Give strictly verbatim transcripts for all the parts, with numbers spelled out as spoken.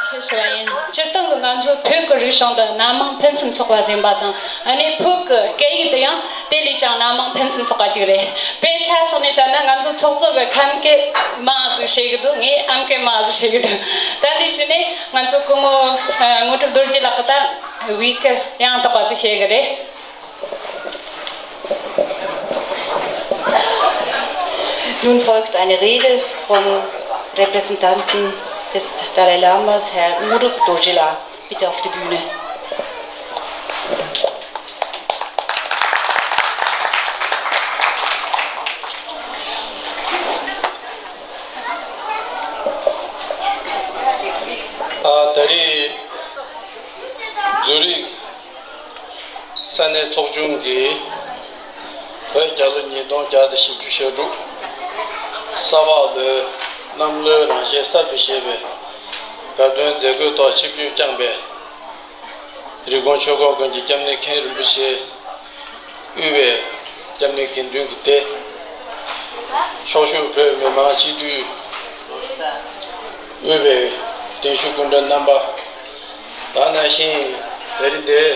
ཁྱེད་ཞུ་བ་ཡིན། སྤྱིར་བཏང་གི་ང་ཚོ་བོད་ཀྱི་རིག་གཞུང་དུ་སྣ་མང་ཕུན་སུམ་ཚོགས་པ་ཟིན་པ་དང་། ཨ་ནི་བོད་ཀྱི་སྐད་ཡིག་དེ་ཡང་དེ་ལས་ཀྱང་སྣ་མང་ཕུན་སུམ་ཚོགས་པ་ཅིག་རེད། དཔེ་ཆ་སོགས་ནས་བཤད་ན་ང་ཚོ་ཚོགས་གཙོ་གི་ཁམས་སྐད་མང་ཟིག་བཤད་གི་འདུག་ངས་ཨམ་སྐད་མང་ཟིག་བཤད་གི་འདུག་ད་འདི་ཞུས་ནས་ང་ཚོ་སྐུ་ངོ་དངོས་གྲུབ་རྡོ་རྗེ་ལགས་ཀྱིས་ད་བོད་སྐད་ཡང་དག་པ་ཟིག་བཤད་གི་རེད། Nun folgt eine Rede vom Repräsentanten des Dalai Lamas, Herr Nguruk Dorjila. Bitte auf die Bühne. ཨ། ད་རེས་ཛུ་རིག་ས་གནས་ཚོགས་ཆུང་གིས་བོད་རྒྱལ་ལོ་ཉིས་སྟོང་བརྒྱ་དང་བཞི་བཅུ་ཞེ་དྲུག་ས་ཕག་ལོའི་གནམ་ལོའི་རང་བཞིན་གསར་དུ་བཞད་པའི་དགའ་སྟོན་མཛད་སྒོའི་ཐོག་ཆིབས་བསྒྱུར་བསྐྱངས་པའི་རི་ཀོན་ཆོས་འཁོར་དགོན་གྱི་སྐྱབས་གནས་མཁན་རིན་པོ་ཆེ། དབུས་པའི་སྐྱབས་གནས་དགེ་འདུན་གྱི་སྡེ། ཕྱོགས་བཞུགས་བོད་མི་མང་སྤྱི་འཐུས། དབུས་པའི་གདན་ཞུ་སྐུ་མགྲོན་རྣམ་པ། ད་ག་ནང་བཞིན་ད་རེས་འདིའི་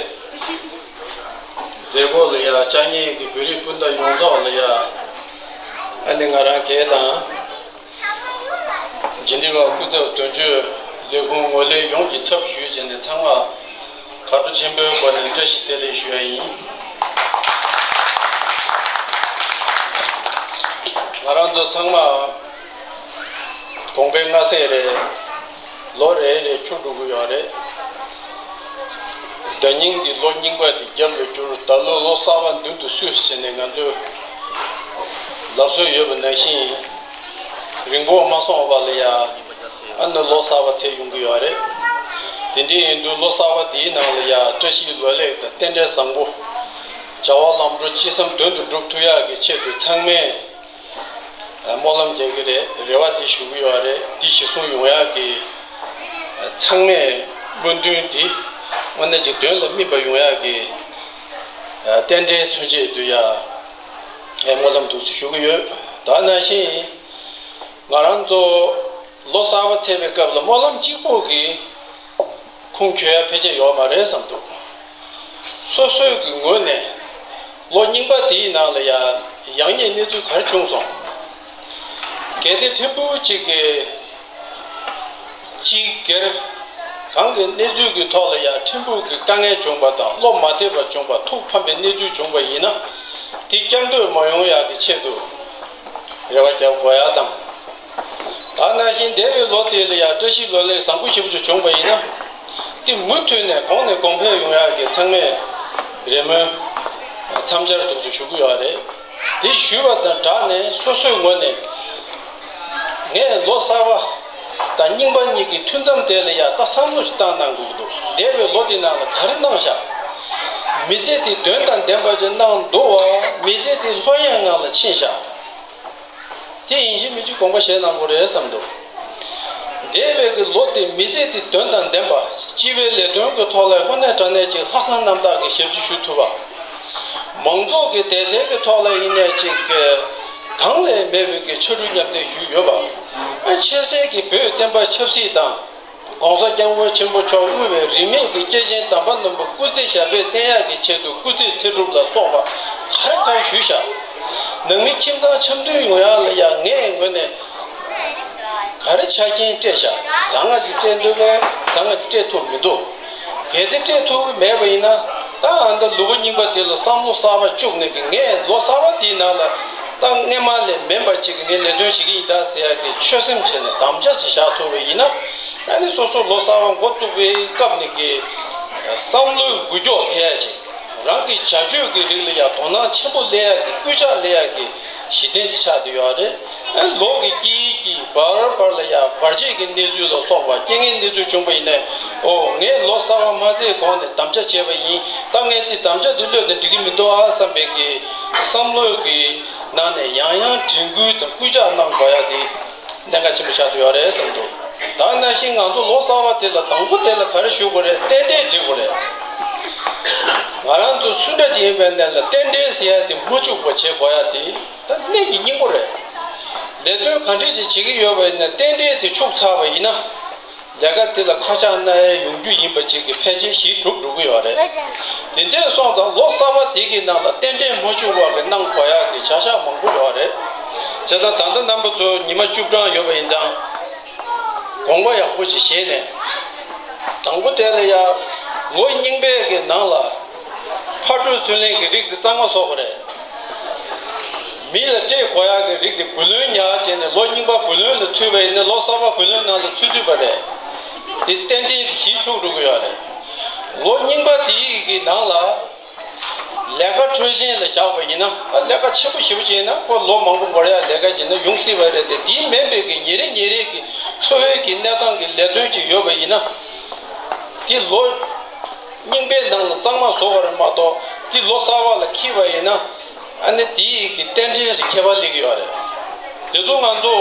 མཛད་སྒོ་ལ་ཡ་བཅར་མཁན་གྱི་བོད་རིགས་སྤུན་ཟླ་ཡོངས་རྫོགས་ལ་ཡ། ཨ་ནི་ང་རང་སྒེར་དང་། རྗེས་འདེད་པ་སྐུ་ཚབ་དོན་གཅོད་ལས་ཁུངས་ངོས་ལེན་ཡོངས་ཀྱི་ཚབ་ཞུས་བྱས་ནས་ཚང་མ་དགའ་སྤྲོ་ཆེན་པོའི་སྒོ་ནས་བཀྲ་ཤིས་བདེ་ལེགས་ཞུ་ཡ་ཡིན། ང་རང་ཚོ་ཚང་མ་དགོངས་པའི་མངའ་ཟས་རེད། ལོ་རེ་རེ་འཁྱུར་འགྲོ་གི་ཡོད་རེད། ཟླ་རྙིང་གི་ལོ་རྙིང་པ་དེ་རྒྱབ་ལ་བསྐྱུར། ད་ལོ་ལོ་གསར་པ་མདུན་དུ་བསུས་བྱས་ནས་ང་ཚོས་ལབ་སྲོལ་ཡོད་པ་ནང་བཞིན། རིང་པོ་མ་སོང་བ་ལ་ཡ། ཨ་ནི་ལོ་གསར་པ་ཚེས་ཡོང་གི་ཡོད་རེད། དེ་འདྲ་ཡིན་དུས་ལོ་གསར་པ་འདིའི་ནང་ལ་ཡ་བཀྲ་ཤིས་ལོ་ལེགས་དང་རྟེན་འབྲེལ་བཟང་པོ། བྱ་བ་ལམ་འགྲོ་ཅི་བསམ་དོན་དུ་འགྲུབ་ཐུབ་ཡག་གི་ཆེད་དུ་ཚང་མས་སྨོན་ལམ་རྒྱག་གི་རེད། རེ་བ་དེ་ཞུ་གི་ཡོད་རེད། དེ་གཞིར་བཟུང་ཡོང་ཡག་གི་ཚང་མས་སྨོན་འདུན་དེ་དངོས་གནས་ཅིག་དོན་ལ་སྨིན་པ་ཡོང་ཡག་གི་རྟེན་འབྲེལ་མཚོན་ཆེད་དུ་ཡ་སྨོན་ལམ་འདུག་སེ་ཞུ་གི་ཡོད། ད་ནང་བཞིན། ང་རང་ཚོ་ལོ་གསར་པ་ཚེས་པའི་སྐབས་ལ་སྨོན་ལམ་གཅིག་པོ་གིས་ཁུངས་འཁྱོལ་ཡ་ཕལ་ཆེར་ཡོད་མ་རེད་བསམ་འདུག་སོ་སོའི་གི་ངོས་ནས་ལོ་རྙིང་པ་དེའི་ནང་ལ་ཡ་ཡག་ཉེས་གནས་ཚུལ་ག་རེ་བྱུང་སོང་། གལ་ཏེ་ཕྲན་བུ་གཅིག་གིས་གཅིག་སྒེར་གང་གི་གནས་ཚུལ་གྱི་ཐོག་ལ་ཡ་ཕྲན་བུ་གི་དཀའ་ངལ་བྱུང་པ་དང་བློ་མ་བདེ་བ་བྱུང་པ། ཐུགས་ཕམ་པའི་གནས་ཚུལ་བྱུང་པ་ཡིན་ན། དེ་བསྐྱར་ཟློས་མ་ཡོང་ཡག་གི་ཆེད་དུ་རེ་བ་རྒྱག་དགོས་ཡ་དང་། ད་ནང་བཞིན་འདས་པའི་ལོ་དེ་ལ་ཡང་བཀྲ་ཤིས་ལོ་ལེགས་བཟང་པོ་ཞེ་པོ་ཅིག་བྱུང་པ་ཡིན་ན། དེ་མུ་མཐུད་ནས་གོང་ནས་གོང་འཕེལ་ཡོང་ཡག་གི་ཚང་མས་རེ་སྨོན་མཚམས་སྦྱར་འདུག་སེ་ཞུ་གི་ཡོད་རེད། དེ་ཞུས་པ་དང་སྦྲགས་ནས་སོ་སོའི་ངོས་ནས་ངས་ལོ་གསར་པ་དང་རྙིང་པ་གཉིས་ཀྱི་ཐུན་མཚམས་དེ་ལ་ཡང་ད་བསམ་བློ་ཞིག་བཏང་གནང་དགོས་ཀྱི་འདུག་འདས་པའི་ལོ་དེ་ནང་ལ་ག་རེ་གནང་ཤག་མི་ཚེ་དེ་དོན་དང་ལྡན་པ་ཅིག་གནང་འདུག་བ། མི་ཚེ་དེ་ལྷོད་ཡངས་ངང་ལ་ཕྱིན་ཤག་དེ་ཡིན་གཅིག་མིན་གཅིག་དགོངས་པ་བཞེས་གནང་དགོས་རེད་བསམ་འདུག་འདས་པའི་གི་ལོ་དེ་མི་ཚེ་དེ་དོན་དང་ལྡན་པ། སྤྱི་པའི་ལས་དོན་གྱི་ཐོག་ལ་དངོས་གནས་དྲང་གནས་ཅིག་ལྷག་བསམ་རྣམ་དག་གི་ཞབས་ཕྱི་ཞུ་ཐུབ་པ། མང་ཚོགས་ཀྱི་བདེ་རྩའི་གི་ཐོག་ལ་ཡིན་ནའི་ཅིག་གང་ལས་མེད་པའི་གི་ཕྱར་གྲུ་མཉམ་འདེགས་ཞུས་ཡོད་པ། ཆབ་སྲིད་ཀྱི་བོད་བསྟན་པ་ཆབ་སྲིད་དང་། ༸གོང་ས་༸སྐྱབས་མགོན་ཆེན་པོ་མཆོག་དབུས་པའི་རིས་མེད་ཀྱི་སྐྱེས་ཆེན་དམ་པ་རྣམས་པ་སྐུ་ཚེ་ཞབས་པད་བརྟན་ཡག་གི་ཆེད་དུ་སྐུ་ཚེ་ཚེ་སྒྲུབ་ལ་སོགས་པ་ག་རེ་ག་རེ་ཞུས་ཤག་ནང་མི་ཁྱིམ་ཚང་འཆམ་མཐུན་ཡོང་ཡག་ལ་ཡང་ངའི་ངོས་ནས་ག་རེ་ཆ་རྐྱེན་སྤྲད་ཤག་བཟང་ང་ཅིག་སྤྲད་འདུག་གས། བཟང་ང་ཅིག་སྤྲད་ཐུབ་མི་འདུག་གལ་ཏེ་སྤྲད་ཐུབ་ཀྱི་མེད་པ་ཡིན་ན། ད་ཨ་ད་ལུས་པོ་རྙིང་པ་དེ་ལ་བསམ་བློ་གསར་པ་བཅུག་ནས་ཀྱི་ངས་ལོ་གསར་པ་དེའི་ནང་ལ་ད་སྔས་མ་ལས་མིན་པ་ཅིག་གི་ངས་ལས་དོན་བྱེད་ཀྱི་ཡིན་ད་ཟེར་ཡག་གི་ཆོད་སེམས་བྱས་ནས་དམ་བཅའ་ཅིག་བཞག་ཐུབ་པ་ཡིན་ན། ཨ་ནི་སོ་སོ་ལོ་གསར་པ་འགོ་བཙུགས་པའི་སྐབས་ནས་ཀྱི་བསམ་བློའི་འགུལ་སྐྱོད་ཐེབས་ཡག་ཅིག་རང་གི་བྱ་སྤྱོད་ཀྱི་རིགས་ལ་ཡང་དོ་སྣང་ཆེན་པོ་སླེབས་ཡག་གི་སྐུལ་ལྕག་སླེབས་ཡག་གི་ གཞི་རྟེན་གྱི་ཆགས་བསྡད་ཡོད་རེད། ཨ་ལོ་གི་དཀྱིལ་གྱི་བར་བར་ལ་ཡང་བར་ཆད་ཀྱི་གནས་ཚུལ་ལ་སོགས་པ་རྐྱེན་ངན་གནས་ཚུལ་བྱུང་བ་ཡིན་ནའི། ཨོ་ངས་ལོ་གསར་པ་མ་ཚེས་གོང་ནས་དམ་བཅའ་བྱས་པ་ཡིན། ད་ངས་དེ་དམ་བཅའ་དེ་བློས་ནས་འགྲིག་གི་མི་འདུག་ཨ་བསམ་པའི་གི་བསམ་བློའི་གི་ནང་ནས་ཡང་ཡང་དྲན་སྐུལ་དང་སྐུལ་ལྕག་གནང་དགོས་ཡ་དེ་གནད་འགག་ཆེན་པོ་ཆགས་བསྡད་ཡོད་རེད་བསམ་འདུག་ད་ནང་བཞིན་ང་ཚོ་ལོ་གསར་པ་དེ་ལ་དང་པོ་དེ་ལ་ག་རེ་ཞུ་དགོས་རེད། རྟེན་འབྲེལ་འགྲིག་དགོས་རེད། ང་རང་ཚོ་སུ་འདྲ་ཅིག་ཡིན་པའི་གནས་ལ་རྟེན་འབྲེལ་ཟེར་ཡ་དེ་མ་བཅུག་པ་བྱེད་དགོས་ཡ་དེ་ད་གནད་ཀྱི་སྙིང་པོ་རེད། ལས་དོན་ག་འདྲས་ཅིག་བྱེད་ཀྱི་ཡོད་པ་ཡིན་ན་རྟེན་འབྲེལ་དེ་ཆུག་ཚར་བ་ཡིན་ན། ལས་ཀ་དེ་ལ་ཁ་ཕྱག་ན་ཡ་ཡོང་རྒྱུ་ཡིན་པ་ཅིག་གི་ཕལ་ཆེར་གཞི་གྲུབ་འགྲོ་གི་ཡོད་རེད། དེ་འདྲས་སོང་ཙང་ལོ་གསར་པ་དེ་གི་ནང་ལ་རྟེན་འབྲེལ་མ་བཅུག་པ་གི་གནང་དགོས་ཡ་གི་བྱ་བཞག་མང་པོ་ཡོད་རེད། བྱས་ཙང་ད་ལྟ་རྣམ་པ་ཚོ་ཉི་མ་བཅུ་གྲངས་ཡོད་པ་ཡིན་ཙང་། དགོངས་པ་ཡག་པོ་ཅིག་བཞེས་ནས། དང་པོ་དེ་ལ་ཡ་ལོ་རྙིང་པའི་གི་ནང་ལ་ཕར་འགྲོ་ཚུར་ལེན་གྱི་རིགས་དེ་གཙང་མ་བཟོ་དགོས་རེད། མི་ལ་སྤྲད་དགོས་ཡག་གི་རིགས་དེ་བུ་ལོན་ཉར་བྱས་ནས་ལོ་རྙིང་པ་བུ་ལོན་ལ་ཚུད་པ་ཡིན་ན་ལོ་གསར་པ་བུ་ལོན་ནང་ལ་ཚུད་ཚུད་པ་རེད། དེ་རྟེན་འབྲེལ་གྱི་གཞི་འཆུག་འགྲོ་གི་ཡོད་རེད། ལོ་རྙིང་པ་དེའི་གི་ནང་ལ་ལས་ཀ་འཕྲོད་བཞིན་ལ་བཞག་པ་ཡིན་ན། ལས་ཀ་ཆེན་པོ་ཞེ་པོ་ཅིག་ཡིན་ན་ཁོ་ལོ་མང་པོ་འགོར་ཡག་ལས་ཀ་ཡིན་ན་ཡོང་སྲིད་པ་རེད་དེ། དེའི་མིན་པའི་གི་ཉིན་རེ་ཉིན་རེ་གི་འཚོ་བའི་གི་གནས་སྟངས་གི་ལས་དོན་ཅིག་ཡོད་པ་ཡིན་ན། དེ་ལོ་རྙིང་པའི་ནང་ལ་གཙང་མ་བཟོ་བ་རེད་མ་གཏོགས་དེ་ལོ་གསར་པ་ལ་འཁྱེར་བ་ཡིན་ན། ཨ་ནི་དེའི་གི་རྟེན་འབྲེལ་ལ་ཁྱད་པར་སླེབས་ཀྱི་ཡོད་རེད། དེ་ཚོ་ང་ཚོ་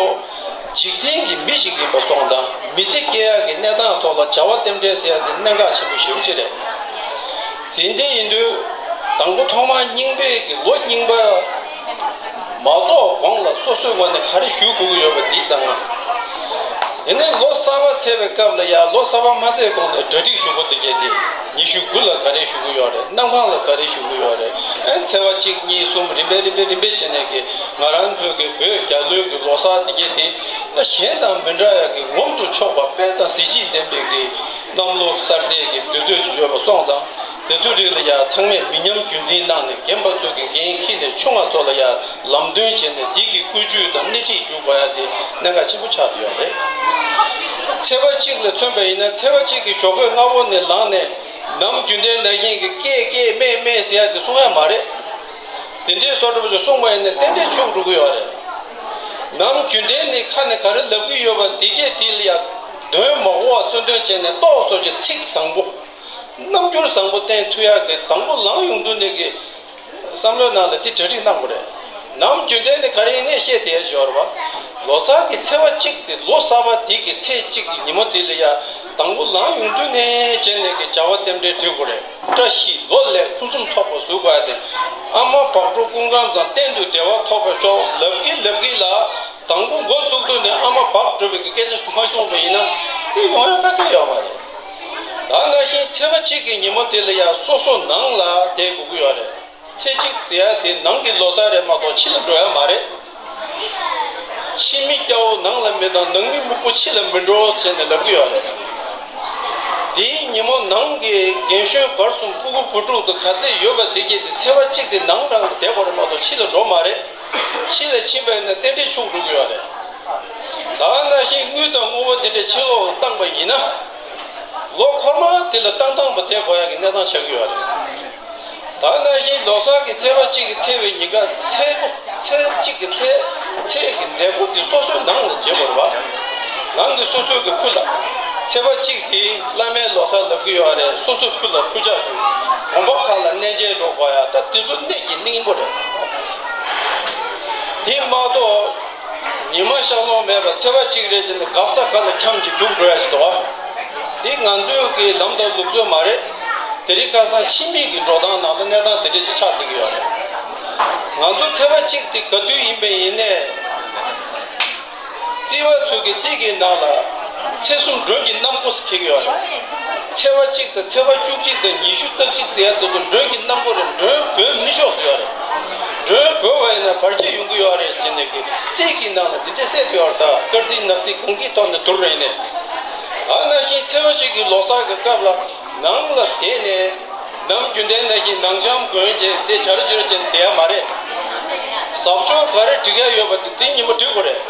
འཇིག་རྟེན་གྱི་མི་ཞིག་ཡིན་པ་སོང་ཙང་མི་ཚེ་སྐྱེལ་ཡག་གི་གནས་སྟངས་ཐོག་ལ་བྱ་བ་རྟེན་འབྲེལ་ཟེར་ཡག་གི་གནད་འགག་ཆེན་པོ་ཞེ་པོ་ཅིག་རེད། དེ་འདྲ་ཡིན་དུས་དང་པོ་ཐོག་མར་རྙིང་པའི་གི་ལོ་རྙིང་པ་མ་རྫོགས་གོང་ལ་སོ་སོའི་ངོས་ནས་ག་རེ་ཞུ་དགོས་ཀྱི་ཡོད་པ་འདི་གཙང་མ། དེ་ནས་ལོ་གསར་པ་ཚེས་པའི་སྐབས་ལ་ཡང་ལོ་གསར་པ་མ་ཚེས་གོང་ནས་གྲ་སྒྲིག་ཞུ་དགོས་འདུག་གས་དེ། ཉི་ཤུ་དགུ་ལ་ག་རེ་ཞུ་གི་ཡོད་རེད། གནམ་གང་ལ་ག་རེ་ཞུ་གི་ཡོད་རེད། ཨ་ཚེས་པ་གཅིག་གཉིས་གསུམ་རིམ་པས་རིམ་པས་རིམ་པས་བྱས་ནས་གི་ང་རང་ཚོའི་གི་བོད་རྒྱལ་ལོའི་གི་ལོ་གསར་དེ་གས་དེ་ད་གཞན་དང་མི་འདྲ་ཡག་གི་ངོམ་དུ་ཆོག་པ་དཔལ་དང་གཟི་བརྗིད་ལྡན་པའི་གི་གནམ་ལོ་གསར་ཚེས་ཀྱི་དུས་ཚོད་ཅིག་ཡོད་པ་སོང་ཙང་། དེ་ཚོའི་རིགས་ལ་ཡང་ཚང་མས་མི་ཉམས་རྒྱུན་འཛིན་གནང་ནས་རྒན་པ་ཚོ་གི་འགན་འཁྱེར་ནས་ཆུང་བ་ཚོ་ལ་ཡང་ལམ་སྟོན་བྱས་ནས་དེ་གི་བཀོལ་སྤྱོད་དང་སྣེ་ཁྲིད་ཞུ་དགོས་ཡ་དེ་གནད་འགག་ཆེན་པོ་ཆགས་བསྡད་ཡོད་རེད། ཚེས་པ་གཅིག་ལ་མཚོན་པ་ཡིན་ན་ཚེས་པ་གཅིག་གི་ཞོགས་ཀས་སྔ་པོ་ནས་ལངས་ནས་ནམ་རྒྱུན་ལྡན་ནང་བཞིན་གྱི་སྐད་སྐད་སྨྲས་སྨྲས་ཟེར་ཡ་དེ་གསུང་ཡ་མ་རེད། དེ་འདྲའི་བཟོ་འདྲ་པོ་ཞིག་གསུངས་པ་ཡིན་ན་རྟེན་འབྲེལ་འཆུག་འགྲོ་གི་ཡོད་རེད། ནམ་རྒྱུན་ལྡན་ནས་ཁ་ནས་ག་རེ་ལབ་ཀྱི་ཡོད་པ་འདི་གས་དེ་ལ་ཡང་དོན་མ་གོ་བ་རྩོད་འདོན་བྱས་ནས་ཏོག་ཙམ་ཅིག་ཚིག་བཟང་པོ། རྣམ་འགྱུར་བཟང་པོ་བསྟན་ཐུབ་ཡག་གི་དང་པོ་ལངས་ཡོང་དུས་ནས་ཀྱི་བསམ་བློའི་ནང་ལ་དེ་གྲ་སྒྲིག་གནང་དགོས་རེད། ནམ་རྒྱུན་ལྡན་ནས་ག་རེ་ཡིན་ནའི་བཤད་བསྡད་ཡ་ཞོར་བ། ལོ་གསར་གྱི་ཚེས་པ་གཅིག་དེ་ལོ་གསར་པ་དེ་གི་ཚེས་གཅིག་གི་ཉིན་མོ་དེ་ལ་ཡ་དང་པོ་ལངས་ཡོང་དུས་ནས་བྱས་ནས་ཀྱི་བྱ་བ་རྟེན་འབྲེལ་འགྲིག་དགོས་རེད། བཀྲ་ཤིས་ལོ་ལེགས་ཕུན་སུམ་ཚོགས་པ་བཟོ་དགོས་ཡ་དེ། ཨ་མ་བག་དྲོ་སྐུ་ཁམས་བཟང་གཏན་དུ་བདེ་བ་ཐོབ་པར་ཤོག་ལབ་ཀྱི་ལབ་ཀྱི་ལ། དང་པོ་འགོ་བཙུགས་དུས་ནས་ཨ་མ་བག་དྲོ་བའི་སྐད་ཆ་ཞིག་མ་གསུངས་པ་ཡིན་ན་དེ་ཡོང་ཡ་ག་གེ་ཡོད་མ་རེད། ད་ནང་བཞིན་ཚེས་པ་གཅིག་གི་ཉིན་མོ་དེ་ལ་ཡང་སོ་སོ་ནང་ལ་བསྡད་དགོས་ཀྱི་ཡོད་རེད། ཚེས་གཅིག་ཟེར་ཡ་དེ་ནང་གི་ལོ་གསར་རེད་མ་གཏོགས་ཕྱི་ལ་འགྲོ་ཡ་མ་རེད། ཕྱི་མི་སྐྱ་བོ་ནང་ལ་མེད་དང་ནང་མི་སྨུག་པོ་ཕྱི་ལ་མི་འགྲོ་བྱས་ནས་ལབ་ཀྱི་ཡོད་རེད། དེའི་ཉིན་མོ་ནང་གི་རྒན་གཞོན་བར་གསུམ་སྤུ་གུ་བུ་ཕྲུག་དང་ག་ཚད་ཡོད་པ་དེ་གས་དེ་ཚེས་པ་གཅིག་གི་ནང་རང་བསྡད་དགོས་རེད་མ་གཏོགས་ཕྱི་ལ་འགྲོ་མ་རེད། ཕྱི་ལ་ཕྱིན་པ་ཡིན་ན་རྟེན་འབྲེལ་འཆུག་འགྲོ་གི་ཡོད་རེད། ད་ནང་བཞིན་དངུལ་དང་དངོས་པོ་དེ་འདྲ་ཕྱི་ལོགས་ལ་བཏང་པ་ཡིན་ན། ལོ་འཁོར་མ་དེ་ལ་བཏང་བཏང་པ་བསྡད་དགོས་ཡག་གི་གནས་སྟངས་ཆགས་ཀྱི་ཡོད་རེད། ད་ནང་བཞིན་ལོ་གསར་གྱི་ཚེས་པ་གཅིག་གི་ཚེས་པའི་ཉིན་ཀ་ཚེས་པོ་ཚེས་གཅིག་གི་ཚེས་ཚེས་ཀྱི་མཛད་སྒོ་དེ་སོ་སོའི་ནང་ལ་བྱེད་དགོས་རེད་བ། ནང་གི་སོ་སོའི་གི་ཕུ་ལ། ཚེས་པ་གཅིག་དེ་བླ་མའི་ལོ་གསར་ལབ་ཀྱི་ཡོད་རེད། སོ་སོའི་ཕུ་ལ་ཕུ་ཆག་ཞུ། དགོན་པ་ཁག་ལ་གནས་མཇལ་འགྲོ་དགོས་ཡ་ད་དེ་ཚོ་གནད་ཀྱི་སྙིང་པོ་རེད། དེ་མ་གཏོགས། ཉི་མ་ཤར་ལོང་མེད་པར་ཚེས་པ་གཅིག་རེ་བྱས་ནས་ག་ས་ག་ལ་འཁྱམས་ཀྱི་རྒྱུགས་འགྲོ་ཡ་ཞིག་འདུག་བ། དེ་ང་ཚོའི་གི་ལམ་དང་ལུགས་སྲོལ་མ་རེད། དེ་རིང་ཁ་སང་ཕྱི་མིག་གི་འགྲོ་སྟངས་ནང་ལ་གནས་སྟངས་དེ་འདྲ་ཅིག་ཆགས་བསྡད་ཀྱི་ཡོད་རེད། ང་ཚོ་ཚེས་པ་གཅིག་དེ་ག་དུས་ཡིན་པ་ཡིན་ནའི། རྩིས་པ་ཚོ་གི་རྩིས་ཀྱི་ནང་ལ་ཚེས་གསུམ་མགྲོན་གྱི་གནམ་སྒོ་ཟེར་འཁེལ་གྱི་ཡོད་རེད། ཚེས་པ་གཅིག་དང་ཚེས་པ་བཅུ་གཅིག་དང་ཉི་ཤུ་རྩ་གཅིག་ཟེར་ཡ་དེ་ཚོ་མགྲོན་གྱི་གནམ་སྒོ་རེད། མགྲོན་འབོད་མི་ཆོག་ཟེར་ཡོད་རེད། མགྲོན་འབོད་པ་ཡིན་ན་བར་ཆད་ཡོང་གི་ཡོད་རེད་ཟེར་ནས་ཀྱི་རྩིས་ཀྱི་ནང་ལ་འདི་འདྲས་གསལ་བསྡད་ཡོད་རེད། ད་སྐར་རྩིས་ནག་རྩིས་གང་གི་ཐོག་ནས་བསྡུར་རེད་ནས། ཨ་ནང་བཞིན་ཚེས་པ་གཅིག་གི་ལོ་གསར་གྱི་སྐབས་ལ་ནང་ལ་བསྡད་ནས། ནམ་རྒྱུན་ལྡན་ནང་བཞིན་ནང་འཆམ་གོན་བྱས་དེ་བྱ་ར་བྱུ་ར་བྱས་ནས་བསྡད་ཡ་མ་རེད། གཟབ་མཆོར་ག་རེ་སྒྲིག་ཡ་ཡོད་པ་དེ་དེ་ཉིན་མོ་སྒྲིག་དགོས་རེད།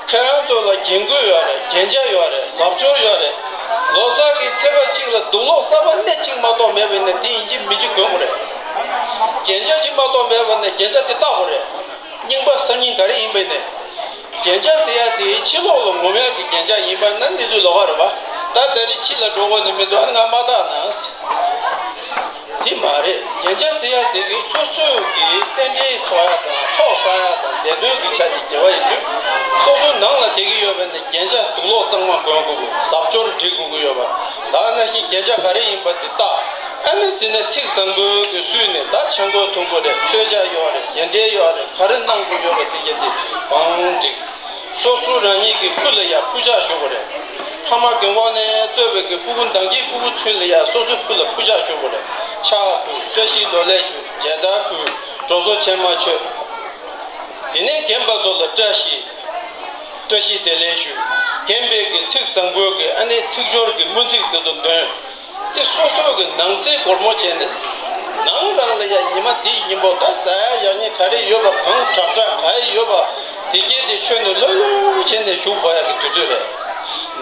ཁྱེད་རང་ཚོ་ལ་རྒྱན་གོས་ཡོད་རེད། རྒྱན་ཆ་ཡོད་རེད། གཟབ་མཆོར་ཡོད་རེད། ལོ་གསར་གྱི་ཚེས་པ་གཅིག་ལ་དུག་ལོག་གསར་པ་སྣེ་གཅིག་མ་གཏོགས་མེད་པ་ཡིན་ན་དེ་ཡིན་གཅིག་མིན་གཅིག་གོན་དགོས་རེད། རྒྱན་ཆ་གཅིག་མ་གཏོགས་མེད་པ་ཡིན་ན་རྒྱན་ཆ་དེ་བཏགས་དགོས་རེད། རྙིང་ སྙིང་ག་རེ་ཡིན་པ་ནས། རྒྱན་ཆ་ཟེར་ཡ་དེ་ཕྱི་ལོགས་ལ་ངོམ་ཡ་གི་རྒྱན་ཆ་ཡིན་པ་ན་གནས་ཚུལ་ལོགས་ཀ་རེད་པ། ད་ད་རེས་ཕྱི་ལ་འགྲོ་དགོས་ནི་མི་འདུག་ཨ་ནི་ང་མ་བཏགས་ན། དེ་མ་རེད། རྒྱན་ཆ་ཟེར་ཡ་དེ་གི་སོ་སོའི་གི་རྟེན་འབྲེལ་ཚོགས་ཡ་དང་ཚོགས་བསགས་ཡ་དང་ལས་དོན་གི་ཆ་དེ་དགེ་བ་ཡིན་དུས། སོ་སོ་ནང་ལ་བསྡད་ཀྱི་ཡོད་པ་ནི་རྒྱན་ཆ་དུག་ལོག་གཙང་མ་གོན་དགོས་གི། གཟབ་མཆོར་སྒྲིག་དགོས་གི་ཡོད་པ། ད་ནང་བཞིན་རྒྱན་ཆ་ག་རེ་ཡིན་པ་དེ་བལྟ། ཨ་ནི་དེ་ནས་ཚིག་བཟང་པོའི་གི་བསུས་ནས་ད་ཆང་ཁོག་འཐུང་དགོས་རེད། གསོལ་ཇ་ཡོད་རེད། རྒྱན་འབྲས་ཡོད་རེད། ག་རེ་གནང་དགོས་ཡོད་པ་དེ་གྱད་དེ་བང་སྒྲིག་སོ་སོ་རང་ཉིད་ཀྱི་ཕུ་ལ་ཡ་ཕུ་ཆག་ཞུ་དགོས་རེད། ཕ་མ་རྒན་གོག་ནས་གཙོས་པའི་གི་ཕྲུ་གུ་འདང་གི་ཕྲུ་གུ་ཚུན་ལ་ཡ་སོ་སོའི་ཕུ་ལ་ཕུ་ཆག་ཞུ་དགོས་རེད། ཕྱག་ཕུལ། བཀྲ་ཤིས་ལོ་ལེགས་ཞུ། མཇལ་དར་ཕུལ། གྲོགས་ཚོགས་ཆེན་མ་མཆོད། དེ་ནས་རྒན་པ་ཚོ་ལ་བཀྲ་ཤིས། བཀྲ་ཤིས་བདེ་ལེགས་ཞུ། རྒན་པའི་གི་ཚིག་བཟང་པོའི་གི་ཨ་ནི་ཚིག་སྦྱོར་གི་སྨོན་ཚིག་དེ་ཚོ་འདོན། དེ་སོ་སོ་གི་ནང་གསེས་སྒོར་མོ་བྱས་ནས། ནང་རང་ལ་ཡ་ཉི་མ་དེའི་ཉིན་མོ་ད་ཟ་ཡ་ཡག་ཉེས་ག་རེ་ཡོད་པ། གང་དྲག་དྲག་ག་ཡི་ཡོད་པ། དེ་གྱད་དེ་མཆོད་ནས་ལྷོད་ལྷོད་བྱས་ནས་བཞུགས་དགོས་ཡ་གི་དུས་ཚོད་རེད།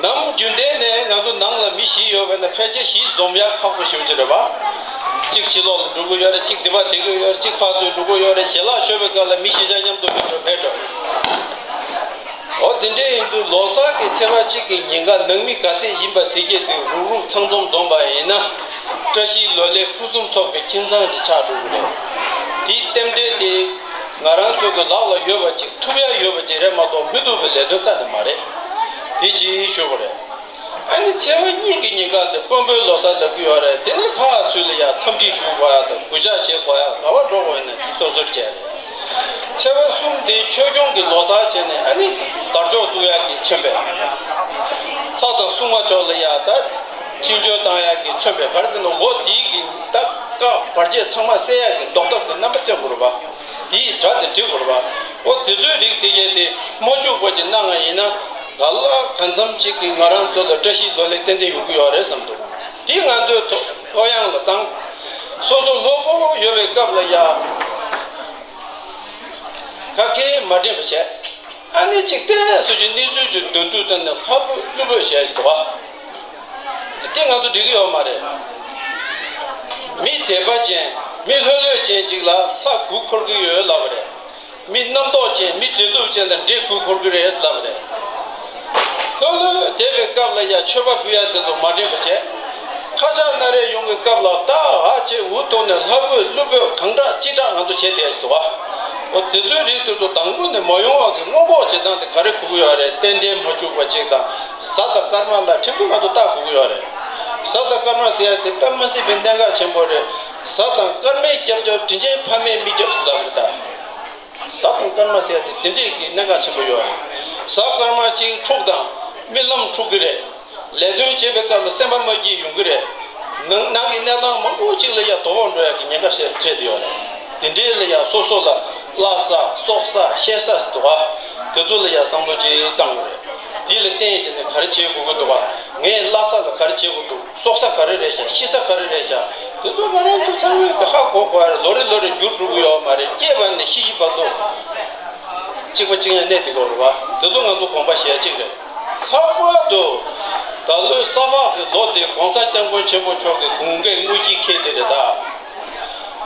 ནམ་རྒྱུན་ལྡན་ནས་ང་ཚོ་ནང་ལ་མི་བཞི་ཡོད་པ་ན་ཕལ་ཆེར་བཞི་འཛོམས་ཡ་ཁག་པོ་ཞེ་པོ་ཅིག་རེད་པ། གཅིག་ཕྱི་ལོགས་ལ་འགྲོ་གི་ཡོད་རེད། གཅིག་འདི་པར་བསྡད་ཀྱི་ཡོད་རེད། གཅིག་ཕར་ཚུར་འགྲོ་གི་ཡོད་རེད། ཞལ་ལག་མཆོད་པའི་སྐབས་ལ་མི་བཞི་ཆ་མཉམ་དུ་ཕེབས་འགྲོ་ཕེབས་འགྲོ། འོ་དེ་འདྲ་ཡིན་དུས་ལོ་གསར་གྱི་ཚེས་པ་གཅིག་གི་ཉིན་ཀ་ནང་མི་ག་ཚད་ཡིན་པ་དེ་གྱད་དེ་རུག་རུག་ཚང་འཛོམས་འཛོམས་པ་ཡིན་ན། བཀྲ་ཤིས་ལོ་ལེགས་ཕུན་སུམ་ཚོགས་པའི་ཁྱིམ་ཚང་ཅིག་ཆགས་འགྲོ་གི་རེད། དེའི་རྟེན་འབྲེལ་དེ་ང་རང་ཚོ་གི་ལག་ལ་ཡོད་པ་ཅིག་ཐུབ་ཡ་ཡོད་པ་ཅིག་རེད་མ་གཏོགས་མི་ཐུབ་པའི་ལས་དོན་རྩ་ནས་མ་རེད། དེ་ཅིག་ཞུ་དགོས་རེད། ཨ་ནི་ཚེས་པ་གཉིས་ཀྱི་ཉིན་ཀ་འདི་དཔོན་པོའི་ལོ་གསར་ལབ་ཀྱི་ཡོད་རེད། དེ་ནས་ཕར་ཚུར་ལ་ཡ་འཚམས་འདྲི་ཞུ་དགོས་ཡ་དང་གུས་ཕྱག་བྱེད་དགོས་ཡ། ག་པར་འགྲོ་དགོས་ཡིན་ན་དེ་སོ་སོར་བྱས་རེད། ཚེས་པ་གསུམ་དེ་ཆོས་སྐྱོང་གི་ལོ་གསར་བྱས་ནས་ཨ་ནི་དར་ལྕོག་བཙུགས་ཡ་གི་མཚོན་པས། ལྷ་དང་སྲུང་མ་ཕྱོགས་ལ་ཡ་ད་ཕྱི་འབྱོན་བཏང་ཡ་གི་མཚོན་པས། ག་རེ་ཟེར་ན་ལོ་དེའི་གི་ད་བཀའ་བར་ཆད་ཚང་མ་སེལ་ཡ་གི་ཟློག་ཐབས་ཀྱི་རྣམ་པ་སྟོན་དགོས་རེད་པ། དེའི་སྒྲ་དེ་འབྲི་དགོས་རེད་པ། འོ་དེ་ཚོའི་རིགས་དེ་གྱད་དེ་མ་བཅུག་པ་ཅིག་གནང་བ་ཡིན་ན། ག་ལ་གང་འཚམ་ཅིག་གིས་ང་རང་ཚོ་ལ་བཀྲ་ཤིས་ལོ་ལེགས་ཏན་ཏན་ཡོང་གི་ཡོད་རེད་བསམ་འདུག་དེ་ང་ཚོའི་ཐོ་ལྷོད་ཡངས་ལ་བཏང་། སོ་སོ་ལྷོད་པོ་ཡོད་པའི་སྐབས་ལ་ཡ་ག་གེ་མ་དྲན་པ་བྱས། ཨ་ནི་ཅིག་བལྟས་སོ་ཅིག་གནས་ཚུལ་ཅིག་འདོན་དུས་ད་ནི་ལྷ་བུ་ཀླུ་བུ་བྱས་ཞིག་འདུག་བ། དེ་ང་ཚོ་འགྲིག་གི་ཡོད་མ་རེད། མི་དད་པ་ཅན། མི་ལྷོད་ལྷོད་ཅན་ཅིག་ལ་ལྷ་མགོ་འཁོར་གི་ཡོད་ལབ་པ་རེད། མི་རྣམ་རྟོག་ཅན། མི་བྱེད་ཐུབ་ཅན་ལ་འདྲེ་མགོ་འཁོར་གི་རེད་ལབ་པ་རེད། ལྷོད་ལྷོད་བསྡད་པའི་སྐབས་ལ་ཡ་མཆོད་པ་ཕུལ་ཡ་དེ་ཚོ་མ་དྲན་པ་བྱས། ཁ་ཆག་སྣ་རལ་ཡོང་བའི་སྐབས་ལ་ད་ཧ་ཅེ་འུ་ཐོག་ནས་ལྷ་བུ་ཀླུ་བུ་གང་དྲག་ཅི་དྲག་ང་ཚོ་བྱས་བསྡད་ཡ་ཞིག་འདུག་བ། འོ་དེ་ཚོའི་རིགས་དེ་ཚོ་དང་པོ་ནས་མ་ཡོང་བ་གི་སྔོན་འགོག་བྱེད་སྟངས་དེ་ག་རེ་དགོས་ཀྱི་ཡོད་རེད། རྟེན་འབྲེལ་མ་བཅུག་པ་ཅིག་དང་། གཟའ་དང་སྐར་མ་ལ་ཕྲན་བུ་ང་ཚོ་བལྟ་དགོས་ཀྱི་ཡོད་རེད། གཟའ་དང་སྐར་མ་ཟེར་ཡ་དེ་དཔེ་མི་སྲིད་པའི་གནད་འགག་ཆེན་པོ་རེད། གཟའ་དང་སྐར་མའི་སྐྱབས་སྐྱབས་དྲིན་ཅན་ཕ་མས་མི་སྐྱོབ་ཟེར་ལབ་རེད་ད། གཟའ་དང་སྐར་མ་ཟེར་ཡ་དེ་དེ་འདྲས་ཀྱི་གནད་འགག་ཆེན་པོ་ཡོད་རེད། གཟའ་སྐར་མ་གཅིག་འཁྲུག་དང་རྨི་ལམ་འཁྲུག་གི་རེད། ལས་དོན་བྱེད་པའི་སྐབས་ལ་སེམས་པ་མ་སྐྱིད་ཡོང་གི་རེད། ནང་ནང་གི་གནས་སྟངས་མང་པོ་གཅིག་ལ་ཡ་དོ་ཕོག་འགྲོ་ཡ་གི་ཉེན་ཁ་འཕྲད་འཕྲད་དེ་ཡོད་རེད། དེ་འདྲའི་ལ་ཡ་སོ་སོ་ལ་བླ་གཟའ་སྲོག་གཟའ་གཤེད་གཟའ་ཟེར་འདུག་ག་དེ་ཚོ་ལ་ཡ་བསམ་བློ་ཅིག་བཏང་དགོས་རེད། དེ་ལ་བརྟེན་བྱས་ནས་ག་རེ་བྱེད་དགོས་ཀྱི་འདུག་ག་ངས་བླ་གཟའ་ལ་ག་རེ་བྱེད་དགོས་འདུག་སྲོག་གཟའ་ག་རེ་རེད་ཤག་ཤི་གཟའ་ག་རེ་རེད་ཤག་དེ་ཚོ་ང་རང་ཚོ་ཚང་མས་ཧ་གོ་དགོས་རེད། ལོ་རེ་ལོ་རེ་འགྱུར་འགྲོ་གི་ཡོད་མ་རེད། སྐྱེས་པ་ནས་ཤི་ཤི་བར་དུ་གཅིག་པ་གཅིག་ཡང་གནས་བསྡད་དགོས་རེད་བ། དེ་ཚོ་ང་ཚོ་དགོངས་པ་བཞེས་གཅིག་རེད། ལྷག་པར་དུ་ད་ལོའི་ས་ཕག་གི་ལོ་དེ་གོང་ས་སྐྱབས་མགོན་ཆེན་པོ་མཆོག་གི་དགུང་ལོའི་དངོས་གཞིའི་ཁེལ་དེ་རེད་ད།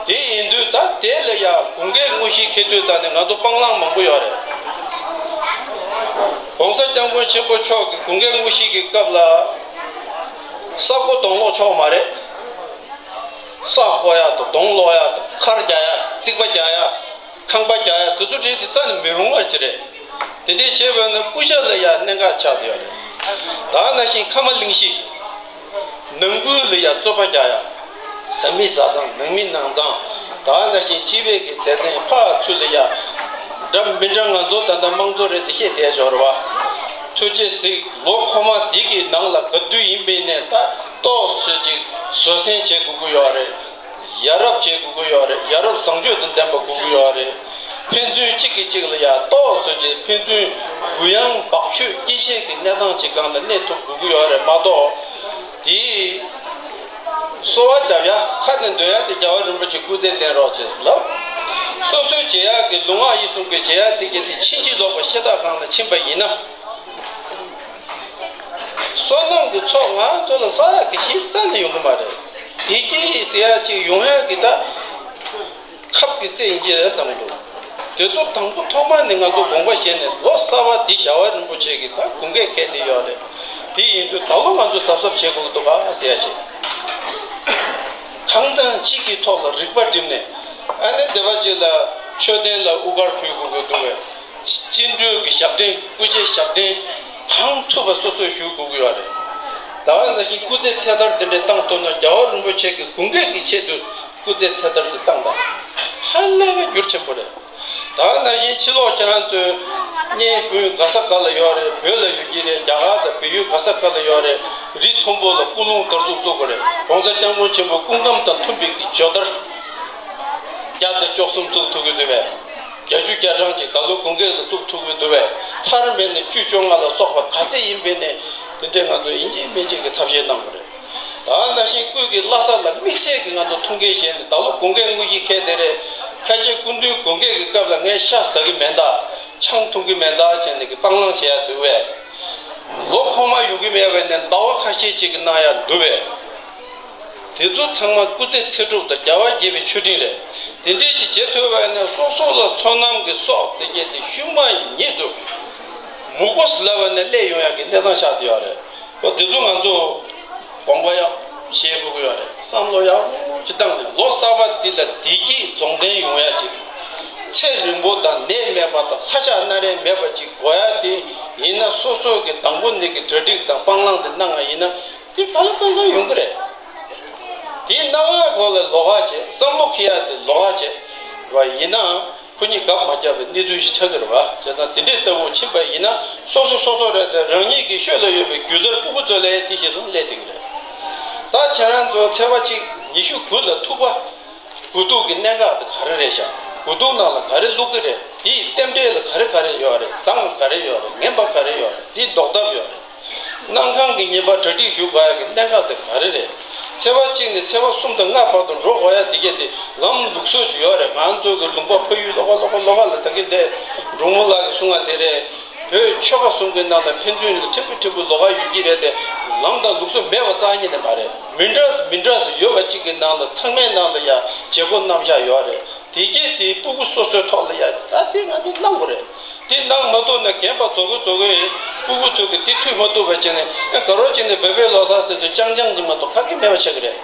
དེ་ཡིན་དུས་ད་དེ་ལ་ཡང་དགུང་ལོའི་དངོས་གཞིའི་ཁེལ་དུས་ད་ནི་ང་ཚོ་སྤང་བླང་མང་པོ་ཡོད་རེད། གོང་ས་སྐྱབས་མགོན་ཆེན་པོ་མཆོག་གི་དགུང་ལོའི་དངོས་གཞི་གི་སྐབས་ལ་ས་རྐོ་དོང་སློག་ཆོག་མ་རེད། ས་རྐོ་ཡ་དང་དོང་སློག་ཡ་དང་མཁར་རྒྱག་ཡ། རྩིག་པ་རྒྱག་ཡ། ཁང་པ་རྒྱག་ཡ་དེ་ཚོ་བྲིས་ཏེ་རྩ་ནས་མི་རུང་བ་ཅིག་རེད། དེ་འདྲའི་བྱས་པ་ནི་སྐུ་ཞབས་ལ་ཡང་གནད་འགག་ཆགས་བསྡད་ཡོད་རེད། ད་ནང་བཞིན་ཁ་མ་གླིང་བཞི། ནང་ཁུལ་ལ་ཡང་རྩོད་པ་རྒྱག་ཡ། བཟའ་མི་བཟའ་ཚང་ནང་མི་ནང་ཚང་། ད་ནང་བཞིན་སྤྱི་པའི་གི་སྡེ་ཚན་ཕར་ཚུར་ལ་ཡ། འདྲ་མི་འདྲ་ང་ཚོ་ད་ལྟ་དམངས་གཙོ་རེད་ཟེར་བཤད་བསྡད་ཡོད་རེད་བ། ཐུགས་རྗེ་གཟིགས། ལོ་འཁོར་མ་འདི་གི་ནང་ལ་ག་དུས་ཡིན་པའི་ནས་ད་ཏོག་ཙམ་ཅིག་བཟོད་བསྲན་བྱེད་དགོས་ཀྱི་ཡོད་རེད། ཡ་རབས་བྱེད་དགོས་ཀྱི་ཡོད་རེད། ཡ་རབས་བཟང་སྤྱོད་དང་ལྡན་པ་དགོས་ཀྱི་ཡོད་རེད། ཕན་ཚུན་གཅིག་གིས་གཅིག་ལ་ཡ་ཏོག་ཙམ་ཅིག་ཕན་ཚུན་གུ་ཡངས་བག་ཕྱོགས་སྐྱེད་ཤས་ཀྱི་གནས་སྟངས་ཅིག་སྒང་ལ་གནས་ཐུབ་དགོས་ཀྱི་ཡོད་རེད་མ་གཏོགས། དེ་གསོལ་བ་བརྒྱབ་ཡ་ཁ་ནས་འདོན་ཡ་དེ་རྒྱལ་བ་རིན་པོ་ཆེ་སྐུ་ཚེ་བརྟན་རོགས་བྱེད་ཟེར་ལབ། སོ་སོའི་བྱེད་ཡ་གི་ལུས་ངག་ཡིད་གསུམ་གྱི་བྱེད་ཡ་དེ་ག་དེ་ཕྱིན་ཅི་ལོག་པ་ཤ་སྟག་སྒང་ལ་ཕྱིན་པ་ཡིན་ན། བསོད་ནམས་ཀྱི་ཚོགས་ང་ཚོ་ལ་བསགས་ཡག་གི་གཞི་རྩ་ནས་ཡོང་གི་མ་རེད། བདེ་སྐྱིད་ཟེར་ཡག་ཅིག་ཡོང་ཡག་གི་ད་ཁབ་ཀྱི་རྩེ་ཡིན་གྱི་རེད་བསམ་གྱི་འདུག་དེ་ཚོ་དང་པོ་ཐོག་མ་ནས་ང་ཚོ་དགོངས་པ་བཞེས་ནས་ལོ་གསར་པ་འདི་རྒྱལ་བ་རིན་པོ་ཆེ་གིས་ད་དགུན་ཁ་འཁེལ་བསྡད་ཡོད་རེད། དེ་ཡིན་དུས་ད་ལོ་ང་ཚོ་གཟབ་གཟབ་བྱེད་དགོས་ཀྱི་འདུག་ག་ཟེར་ཡ་ཞིག་གང་ལྟར་གཅིག་གི་ཐོག་ལ་རིག་པ་བསྒྲིམས་ནས། ཨ་ནི་སྡེ་པ་གཅིག་ལ་མཆོད་རྟེན་ལ་དབུ་སྐར་ཕུལ་དགོས་ཀྱི་འདུག་པས། སྤྱི་འགྲོས་ཀྱི་ཞབས་བརྟན། སྐུ་ཕྱྭའི་ཞབས་བརྟན་གང་ཐུབ་པ་སོ་སོས་ཞུ་དགོས་ཀྱི་ཡོད་རེད། ད་ག་ནང་བཞིན་སྐུ་ཚེ་ཚེ་ཐར་འདི་འདྲའི་བཏང་ཐུབ་ན་རྒྱལ་བ་རིན་པོ་ཆེ་གི་དགུན་ཁ་གི་ཆེད་དུ་སྐུ་ཚེ་ཚེ་ཐར་ཅིག་བཏང་དང་། ཧ་ལས་པའི་འགྱུར་ཆེན་པོ་རེད། ད་ག་ནང་བཞིན་ཕྱི་ལོགས་ཁྱེད་རང་ཚོའི་གཉེན་སྤུན་ག་ས་ག་ལ་ཡོད་རེད། བོད་ལ་ཡོད་ཀྱི་རེད། རྒྱ་གར་དང་བལ་ཡུལ་ག་ས་ག་ལ་ཡོད་རེད། རི་མཐོན་པོ་ལ་སྐུ་རླུང་དར་ཚུགས་ཚུགས་པ་རེད། ༸གོང་ས་༸སྐྱབས་མགོན་ཆེན་པོ་སྐུ་ཁམས་དང་མཐུན་པའི་གི་ཇོ་དར་བརྒྱ་དང་བཅུ་གསུམ་བཙུགས་ཐུབ་ཀྱི་འདུག་པས། བརྒྱད་ཅུ་གྱ་གྲངས་ཅིག་ད་ལོ་དགུན་ཁ་ལ་བཙུགས་ཐུབ་ཀྱི་འདུག་པས། ཐར་མེད་ནས་བཅུ་བཅོ་ལྔ་ལ་སོགས་པ་ག་ཚད་ཡིན་པའི་ནས་དེ་འདྲའི་ང་ཚོ་ཡིན་གཅིག་མིན་གཅིག་གི་ཐབས་ཤེས་གནང་དགོས་རེད། ད་ག་ནང་བཞིན་སྐུ་གི་བླ་གཟའ་ལ་དམིགས་བསལ་གྱི་ང་ཚོ་ཐུགས་འགན་བཞེས་ནས། ད་ལོ་དགུན་ཁའི་དངོས་གཞི་འཁེལ་བསྡད་རེད། ཕལ་ཆེར་སྐུ་མདུན་དགུན་ཁའི་གི་སྐབས་ལ་ངས་ཤ་ཟ་གི་མེད་ད། ཆང་འཐུང་གི་མེད་ད་བྱས་ནས་གི་སྤང་བླང་བྱེད་ཡ་འདུག་པས། ལོ་འཁོར་མ་ཡོང་གི་མེད་པས་ནས་ཟླ་བ་ཁ་ཤས་ཅིག་གི་གནང་ཡ་འདུག་པས། དེ་ཚོ་ཚང་མ་སྐུ་ཚེ་ཚེ་སྒྲུབ་དང་རྒྱལ་བ་དགྱེས་པའི་མཆོད་སྤྲིན་རེད། དེ་འདྲས་ཅིག་བྱེད་ཐུབ་པ་ཡིན་ན་སོ་སོ་ལ་ཚོད་ནམ་གྱི་སྲོག་དེ་སྐྱེས་ཏེ་ཤུལ་མ་ཉིད་དུ་མུ་གོ་ལབ་པ་ནས་སླེབས་ཡོང་ཡག་གི་གནས་སྟངས་ཆགས་བསྡད་ཡོད་རེད། འོ་དེ་ཚོ་ང་ཚོ་དགོངས་པ་ཡག་བཞེས་དགོས་ཀྱི་ཡོད་རེད། བསམ་བློ་ཡག་པོ་ཅིག་བཏང་ནས་ལོ་གསར་པ་འདི་ལ་བདེ་སྐྱིད་རྫོགས་ལྡན་ཡོང་ཡག་ཅིག་ཚེ་རིང་པོ་དང་ནད་མེད་པ་དང་ལྷག་ཆགས་སྣ་རལ་མེད་པ་ཅིག་དགོས་ཡག་དེ་ཡིན་ན། སོ་སོ་གི་དང་པོ་ནས་ཀྱི་གྲ་སྒྲིག་དང་སྤང་བླང་དེ་གནང་བ་ཡིན་ན། དེ་ག་ལ་གང་གང་ཡོང་གི་རེད། དེ་གནང་ཡག་སྐོར་ལ་ལོགས་ཀ་བྱས། བསམ་བློ་འཁྱེར་ཡག་དེ་ལོགས་ཀ་བྱས་པ་ཡིན་ན། ཁོ་གཉིས་གབ་མ་རྒྱབ་པའི་གནས་ཚུལ་ཞིག་ཆགས་ཀྱི་རེད་པ། བྱས་ཙང་དེ་འདྲའི་ལྟ་བུ་ཕྱིན་པ་ཡིན་ན། སོ་སོ་སོ་སོ་རེད་དེ། རང་ཉིད་ཀྱི་ཤུལ་ལ་ཡོད་པའི་སྒྱུ་རྩལ་སྤུ་གུ་ཚོ་ལ་དེ་གཞིར་བཟུང་སླེབས་བསྡད་ཀྱི་རེད། ད་ཁྱེད་རང་ཚོ་ཚེས་པ་གཅིག་ཉི་ཤུ་དགུ་ལ་ཐུག་པ། དགུ་ཐུག་གི་གནད་འགག་དེ་ག་རེ་རེད་ཤག་དགུ་ཐུག་ནང་ལ་ག་རེ་བླུག་གི་རེད། དེའི་རྟེན་འབྲེལ་ལ་ག་རེ་ག་རེ་ཡོད་རེད། བཟང་བ་ག་རེ་ཡོད་རེད། ངན་པ་ག་རེ་ཡོད་རེད། དེའི་ཟློག་ཐབས་ཡོད་རེད། གནང་ཁང་གི་ཉེས་པ་གྲ་སྒྲིག་ཞུ་དགོས་ཡག་གི་གནད་འགག་དེ་ག་རེ་རེད། ཚེས་པ་གཅིག་ནས་ཚེས་པ་གསུམ་དང་ལྔ་བར་དུ་འགྲོ་དགོས་ཡག་དེ་གས་དེ་ལམ་ལུགས་སྲོལ་ཞིག་ཡོད་རེད། ང་ཚོ་གི་ལུང་པ་ཕ་ཡུལ་ལྷོ་ཁ། ལྷོ་ཁ་ལྷོ་ཁ་ལ་ད་གིན་དེ་འབྲུག་མོ་ལགས་ཀྱིས་གསུང་བ་དེ་རེད། བོད་ཆོལ་ཁ་གསུམ་གྱི་ནང་ལ་ཕན་ཚུན་ལ་འཕྲད་པོ་འཕྲད་པོ་ལོགས་ཀ་ཡོད་ཀྱི་རེད་དེ། ལམ་དང་ལུགས་སྲོལ་མེད་པ་རྩ་ཉིད་ནས་མ་རེད། མི་འདྲ་མི་འདྲ་ཡོད་པ་གཅིག་གི་ནང་ལ་ཚང་མའི་ནང་ལ་ཡ་བྱེད་སྒོ་རྣམ་གཞག་ཡོད་རེད། དེ་གས་དེ་སྤུ་གུ་སོ་སོའི་ཐོག་ལ་ཡ་ད་དེ་ང་ཚོས་གནང་དགོས་རེད། དེ་གནང་མ་ཐུབ་ན་རྒན་པ་ཚོ་གི་ཚོ་གི་སྤུ་གུ་ཚོ་གི་དེ་མཐུད་མ་ཐུབ་པ་བྱས་ནས། ཨ། དགའ་རོགས་བྱས་ནས་བོད་པའི་ལོ་གསར་ཟེར་དུས་རྐྱང་རྐྱང་ཅིག་མ་གཏོགས་ག་གེ་མེད་པ་ཆགས་ཀྱི་རེད།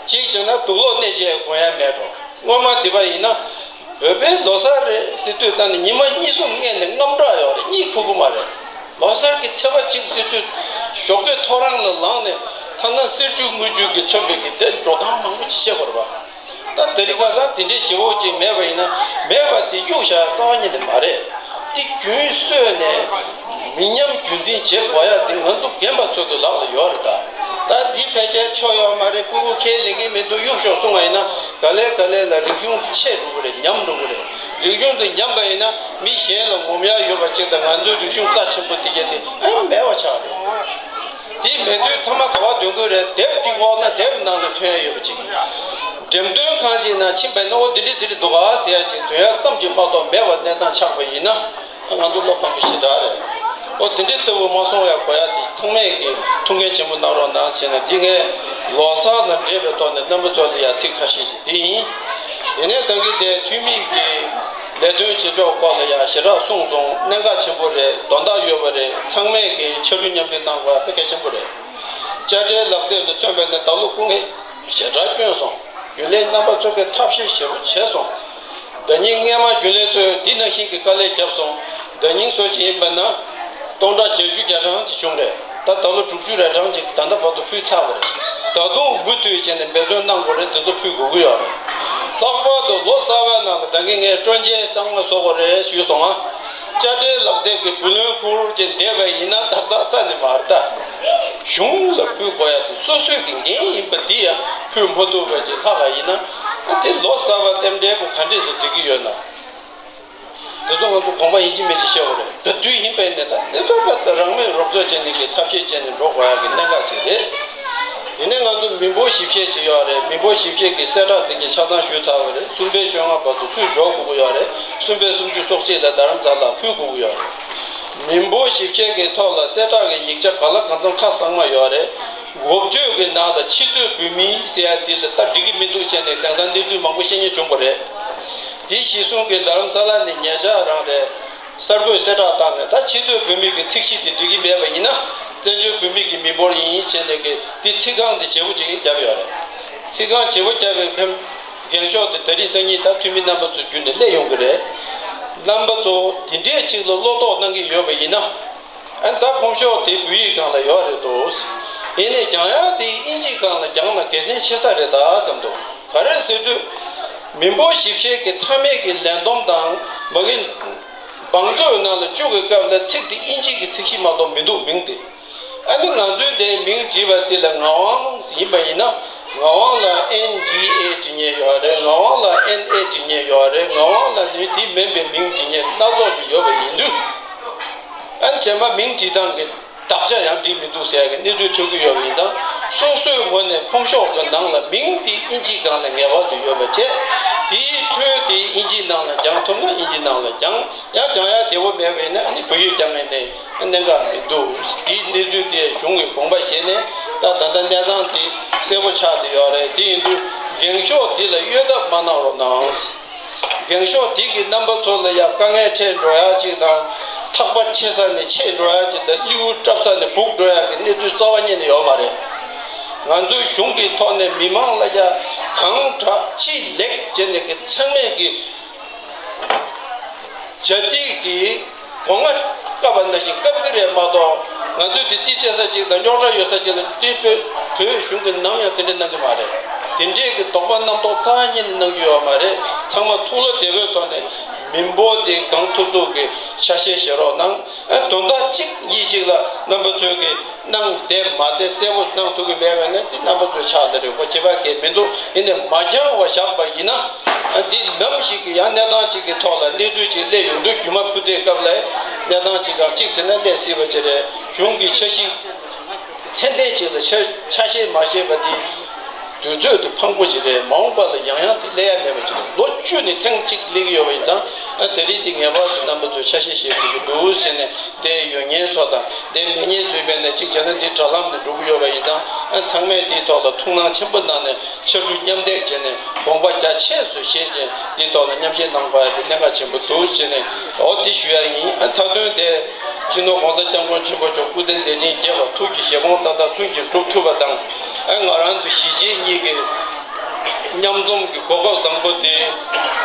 གཅིག་བྱས་ན་དུག་ལོག་ནད་བྱས་གོན་ཡ་མེད་འགྲོ། སྔོན་མ་དེ་པ་ཡིན་ན་བོད་པའི་ལོ་གསར་རེད་ཟེར་དུས་ཙམ་ནས་ཉི་མ་གཉིས་གསུམ་སྔོན་ནས་དངངས་སྐྲག་ཡོད་རེད། གཉིད་ཁུག་གི་མ་རེད། ལོ་གསར་གྱི་ཚེས་པ་གཅིག་ཟེར་དུས་ཞོགས་ཀས་ཐོ་རངས་ལ་ལངས་ནས། ཐ་ན་གསེར་ཆུ་དངུལ་ཆུ་གིས་མཚོན་པའི་གི་དེ་འགྲོ་སྟངས་མང་པོ་ཅིག་བྱེད་དགོས་རེད་པ། ད་དེ་རིང་ཁ་སང་དེ་འདྲའི་ཞེ་པོ་ཅིག་མེད་པ་ཡིན་ན། མེད་པ་དེ་གཡུག་བཞག་ཡ་རྩ་བ་ཉིད་ནས་མ་རེད། དེ་རྒྱུན་སྲོལ་ནས་མི་ཉམས་རྒྱུན་འཛིན་བྱེད་དགོས་ཡ་དེ་ང་ཚོ་རྒན་པ་ཚོ་གི་ལག་ལ་ཡོད་རེད་ད། ད་འདི་ཕལ་ཆེར་ཆོ་ཡོད་མ་རེད། སྤུ་གུ་ཁས་ལེན་གྱི་མི་འདུག་གཡུག་ཤོག་གསུང་བ་ཡིན་ན། ག་ལེ་ག་ལེ་ལ་རིག་གཞུང་དེ་ཆད་འགྲོ་གི་རེད། ཉམས་འགྲོ་གི་རེད། རིག་གཞུང་དེ་ཉམས་པ་ཡིན་ན་མི་གཞན་ལ་ངོམ་ཡ་ཡོད་པ་ཅིག་དང་། ང་ཚོའི་རིག་གཞུང་རྩ་ཆེན་པོ་དེ་གས་དེ་ཨེ་མེད་པ་ཆགས་རེད། དེ་མེད་དུས་ཐ་མ་ག་པར་འདོན་དགོས་རེད། དེབ་ཅིག་ཕོག་ན་དེབ་ནང་ལ་ཐོན་ཡ་ཡོད་པ་ཅིག་འགྲེམས་སྟོན་ཁང་ཅིག་ནང་ཕྱིན་པ་ཡིན་ན། འོ་འདི་འདྲ་འདི་འདྲ་འདུག་ག་ཟེར་ཡ་ཅིག་འདོན་ཡ་ཙམ་ཅིག་མ་གཏོགས་མེད་པ་གནས་སྟངས་ཆགས་པ་ཡིན་ན། ང་ཚོ་བློ་ཕམ་པོ་ཞེ་དྲག་རེད། འོ་དེ་འདྲའི་ལྟ་བུ་མ་སོང་ཡ་དགོས་ཡ་དེ་ཚང་མས་ཀྱི་ཐུགས་འགན་ཆེན་པོ་གནང་རོགས་གནང་བྱས་ནས། འདི་ངས་ལོ་གསར་དང་འབྲེལ་བའི་ཐོག་ནས་རྣམ་པ་ཚོ་ལ་ཡ་ཚིག་ཁ་ཤས་ཤིག་འདི་ཡིན། དེ་ནས་ད་གིན་དེ་འཐུས་མི་གི་ལས་དོན་བྱེད་ཕྱོགས་སྐོར་ལ་ཡ་ཞེ་དྲག་གསུངས་སོང་། གནད་འགག་ཆེན་པོ་རེད། དོན་དག་ཡོད་པ་རེད། ཚང་མས་ཀྱི་ཕྱར་གྲུ་མཉམ་འདེགས་གནང་དགོས་ཡ་དཔེ་གལ་ཆེན་པོ་རེད། དཔྱ་ཁྲལ་ལག་དེབ་ལ་མཚོན་པ་ཡིན་ན་ད་ལོ་སྐུ་ངལ་ཞེ་དྲག་བསྐྱོན་སོང་། རྒྱུན་ལས་རྣམ་པ་ཚོ་གིས་ཐབས་ཤེས་ཞེ་པོ་བྱས་སོང་། ཟླ་ཉིན་སྔས་མ་རྒྱུན་ལས་ཚོས་འདི་ནང་བཞིན་གྱི་དཀའ་ལས་བརྒྱབ་སོང་། ཟླ་ཉིན་བཟོ་བྱས་ཡིན་པ་ན་སྟོང་ཕྲག་བརྒྱད་ཅུ་གྱ་གྲངས་ཅིག་བྱུང་རེད། ད་ད་ལོ་དྲུག་ཅུ་རེ་གྲངས་ཅིག་ད་ལྟ་བར་དུ་ཕུལ་ཚར་བ་རེད། ད་དུང་མུ་མཐུད་བྱས་ནས་འབད་བརྩོན་གནང་དགོས་རེད། དེ་ཚོ་ཕུལ་དགོས་ཀྱི་ཡོད་རེད། ལྷག་པར་དུ་ལོ་གསར་པའི་ནང་ལ་ད་གིན་ངས་སྤྲོ་འཆམ་གཙང་མ་བཟོ་དགོས་རེད་ཞུས་སོང་ང་། དཔྱ་ཁྲལ་ལག་དེབ་ཀྱི་བུ་ལོན་ཁུར་བྱས་བསྡད་པ་ཡིན་ན་ཏག་ཏག་རྩ་ནས་མ་རེད་ད། གཞུང་ལ་ཕུལ་དགོས་ཡ་དེ་སོ་སོའི་གི་འགན་ཡིན་པ་འདི་ཡང་ཕུལ་མ་ཐུབ་པ་ཅིག་ལྷག་ག་ཡིན་ན། ཨ། དེ་ལོ་གསར་པ་རྟེན་འབྲེལ་པོ་ག་འདྲས་སེ་འགྲིག་གི་ཡོད་ན། དེ་ཚོ་ང་ཚོ་དགོངས་པ་ཡིན་གཅིག་མིན་གཅིག་བཞེས་དགོས་རེད། ག་དུས་ཡིན་པ་ཡིན་ནའི་ད་དེ་ཚོ་ད་རང་མོས་རོགས་ཚོད་བྱས་ནས་ཀྱི་ཐབས་ཤེས་བྱས་ནས་འགྲོ་དགོས་ཡ་གི་གནད་འགག་ཅིག་རེད། དེ་ནས་ང་ཚོ་མི་འབོར་ཞིབ་བཤེར་ཅིག་ཡོད་རེད། མི་འབོར་ཞིབ་བཤེར་གྱི་གསལ་བསྒྲགས་དེ་གྱད་ཆ་ཚང་ཞུས་ཚར་བ་རེད། གསུམ་པའི་བཅོ་ལྔ་བར་དུ་ཚུར་འབྱོར་དགོས་ཀྱི་ཡོད་རེད། གསུམ་པའི་སུམ་ཅུ་སོ་གཅིག་ལ་རྡ་རམ་ས་ལར་ཕུལ་དགོས་ཀྱི་ཡོད་རེད། མི་འབོར་ཞིབ་བཤེར་གྱི་ཐོག་ལ་གསལ་བསྒྲགས་ཀྱི་ཡིག་ཆ་གང་ལ་གང་འཚམ་ཁ་གསང་མ་ཡོད་རེད། འགོ་བརྗོད་ཀྱི་ནང་ལ་ཕྱི་སྡོད་བོད་མི་ཟེར་ཡ་དེ་ལ་ད་འགྲིག་གི་མི་འདུག་བྱས་ནས་དེང་སང་གནས་ཚུལ་མང་པོ་བཤད་མཁན་བྱུང་བ་རེད། དེ་གཞིར་བཟུང་གིས་རྡ་རམ་ས་ལ་ནས་ཉེ་ཆར་རང་རེད། གསར་འགོད་གསལ་བསྒྲགས་བཏང་ནས། ད་ཆེས་མཐོའི་བོད་མི་གི་ཚིག་གཞི་དེ་འགྲིག་གི་མེད་པ་ཡིན་ན། བཙན་བྱོལ་བོད་མི་གི་མི་འབོར་ཡིན་བྱས་ནས་ཀྱི་དེ་ཚིག་རྐང་དེ་བརྗེ་པོ་ཅིག་བརྒྱབ་ཡོད་རེད། ཚིག་རྐང་བརྗེ་པོ་བརྒྱབ་པའི་ཕན་འགེངས་ཤོག་དེ་ད་རིང་སང་ཉིན་ད་འཐུས་མི་རྣམ་པ་ཚོ་བརྒྱུད་ནས་སླེབས་ཡོང་གི་རེད། རྣམ་པ་ཚོ་དེ་འདྲས་ཅིག་ལ་བློ་དོགས་གནང་གི་ཡོད་པ་ཡིན་ན། ཨ་ནི་ད་ཕོམ་ཤོག་དེ་བོད་ཡིག་སྒང་ལ་ཡོད་རེད་འདུག། ཡིན་ནའི་རྒྱང་ཡང་དེ་དབྱིན་ཇིའི་སྒང་ལ་སྦྱངས་ན་དགེ་མཚན་ཆེ་ས་རེད་ད་བསམ་འདུག། ག་རེ་ཟེར་དུས། མི་འབོར་ཞིབ་བཤེར་གྱི་མཐའ་མའི་གི་ལས་བསྡོམས་དང་མ་གི་བང་མཛོད་ནང་ལ་བཅུག་གི་སྐབས་ལ་ཚིག་དེ་དབྱིན་ཇི་གི་ཚིག་གཞི་མ་གཏོགས་མི་འདུག། མིང་དེ། ཨ་ནི་ང་ཚོའི་འདིར་མིང་བྲིས་པ་དེ་ལ་ངག་དབང་ཡིན་པ་ཡིན་ན། ངག་དབང་ལ་ཨེན་ཇི་ཨེ་བྲི་མཁན་ཡོད་རེད། ངག་དབང་ལ་ཨེན་ཨེ་བྲི་མཁན་ཡོད་རེད། ངག་དབང་ལ་ནི་དེ་མིན་པའི་མིང་བྲི་མཁན་སྣ་ཚོགས་ཅིག་ཡོད་པ་ཡིན་དུས། ཨ་ནི་རྗེས་མ་མིང་བྲིས་སྟངས་ཀྱི་དག་ཆ་ཡང་འགྲིག་མི་འདུག་ཟེར་ཡ་གི་གནས་ཚུལ་ཐོན་གྱི་ཡོད་པ་ཡིན་ཙང་། སོ་སོའི་ངོས་ནས་ཕོམ་ཤོག་གི་ནང་ལ་མིང་དེ་དབྱིན་ཇིའི་སྒང་ལ་ངེས་པར་དུ་ཡོད་པ་བྱས། དེའི་འཕྲོས་དེ་དབྱིན་ཇིའི་ནང་ལ་སྦྱང་ཐུབ་ན་དབྱིན་ཇིའི་ནང་ལ་སྦྱང་། ཡང་སྦྱང་ཡ་བདེ་པོ་མེད་པ་ཡིན་ན་ཨ་ནི་བོད་ཡིག་སྦྱང་ཡས་ནས་གནད་འགག་མི་འདུག། དེའི་གནས་ཚུལ་དེ་གཞུང་གིས་དགོངས་པ་བཞེས་ནས། ད་ད་ལྟ་གནས་སྟངས་དེ་གསལ་པོ་ཆགས་བསྡད་ཡོད་རེད། དེ་ཡིན་དུས་འགེངས་ཤོག་འདི་ལ་གཡོལ་ཐབས་མ་གནང་རོགས་གནང་། འགེངས་ཤོག་འདི་གིས་རྣམ་པ་ཚོ་ལ་ཡང་དཀའ་ངལ་འཕྲད་འགྲོ་ཡ་གཅིག་དང་། ཐག་པ་ཆད་ས་ནས་ཆད་འགྲོ་ཡ་གཅིག་དང་། སླེའུ་བཀྲབ་ས་ནས་སྦུག་འགྲོ་ཡ་གི་གནས་ཚུལ་རྩ་བ་ཉིད་ནས་ཡོད་མ་རེད། ང་ཚོའི་གཞུང་གི་ཐོག་ནས་མི་མང་ལ་ཡང་གང་དྲག་ཅི་ལེགས་བྱས་ནས་ཀྱི་ཚང་མས་ཀྱི་ཇ་ཏིག་གི་སྒོ་ང་བཀབ་པ་ནང་བཞིན་བཀབ་ཀྱི་རེད་མ་གཏོགས། ང་ཚོས་དེ་རྩིས་སྤྲད་ས་ཅིག་དང་རྙོག་དྲ་ཡོད་ས་ཅིག་ལ་དེ་བོད་བོད་གཞུང་གི་ནང་ཡང་དེ་འདྲ་གནང་གི་མ་རེད། དེ་འདྲའི་གི་དོགས་པ་རྣམ་རྟོག་རྩ་བ་ཉིད་ནས་གནང་གི་ཡོད་མ་རེད། ཚང་མ་ཐུགས་བློ་བདེ་པོའི་ཐོག་ནས་མི་འབོར་དེ་གང་ཐུབ་ཐུབ་ཀྱི་ཆ་ཤས་བཞེས་རོགས་གནང་། ཨ་དོན་དག་གཅིག་གཉིས་ཅིག་ལ་རྣམ་པ་ཚོས་ཀྱི་གནང་བདེ་མ་བདེ་གསལ་པོ་གནང་ཐུབ་ཀྱི་མེད་པ་ནི་དེ་རྣམ་པ་ཚོའི་ཕྱག་ལས་རེད། ཁོ་ཁྱད་པར་གང་མི་འདུག། ཡིན་ནའི་མ་འགྱངས་པ་བཞག་པ་ཡིན་ན། ཨ་འདི་ནམ་ཞིག་གི་ཡང་གནས་སྟངས་ཅིག་གི་ཐོག་ལ་གནས་ཚུལ་ཅིག་སླེབས་ཡོང་དུས། རྒྱུ་མ་ཕུ་དེའི་སྐབས་ལ་གནས་སྟངས་ཅིག་གང་གཅིག་བྱས་ན་སླེབས་སྲིད་པ་ཅིག་རེད། གཞུང་གི་འཆར་གཞི་ཚད་ལྡན་ཅིག་ལ་ཆ་ཆ་ཤས་མ་བཞེས་པ་དེ་དུས་ཚོད་དུ་ཕངས་པོ་ཅིག་རེད། མ་འོངས་པ་ལ་ཡང་ཡང་དེ་སླེབས་ཡ་མེད་པ་ཅིག་རེད། ལོ་བཅུ་ནས་ཐེངས་གཅིག་སླེབས་ཀྱི་ཡོད་པ་ཡིན་ཙང་། ཨ་དེ་རིང་འདི་ངེས་པར་དུ་རྣམ་པ་ཚོས་ཆ་ཤས་བཞེས་དགོས་ཀྱི་འདུག་བྱས་ནས། དེ་ཡོད་མཁན་ཚོ་དང་དེ་མེད་མཁན་ཚོའི་བས་ནས་གཅིག་བྱས་ན་འདི་དྲ་ལམ་ནས་འགྲོ་གི་ཡོད་པ་ཡིན་ཙང་། ཨ་ཚང་མས་དེའི་ཐོག་ལ་ཐུགས་སྣང་ཆེན་པོ་གནང་ནས་ཕྱར་གྲུ་མཉམ་འདེགས་བྱས་ནས་དགོངས་པ་རྒྱ་ཆེ་སུ་བཞེས་བྱས་འདིའི་ཐོག་ལ་མཉམ་ཞུགས་གནང་དགོས་ཡ་དེ་གནད་འགག་ཆེན་པོ་འདུག་བྱས་ནས། འོ་དེ་ཞུ་ཡ་ཡིན། ཨ་མཐའ་དོན་དེ་སྤྱི་ནོར་༸གོང་ས་༸སྐྱབས་མགོན་ཆེན་པོ་མཆོག་སྐུ་ཚེ་མཛད་འཕྲིན་རྒྱས་པ། ཐུགས་ཀྱི་བཞེད་དགོངས་ཏག་ཏག་ལྷུན་གྱིས་འགྲུབ་ཐུབ་པ་དང་། ཨ་ང་རང་ཚོ་གཞིས་བྱེས་གཉིས་ཀྱི་མཉམ་འཛོམས་ཀྱི་གོ་སྐབས་བཟང་པོ་དེ།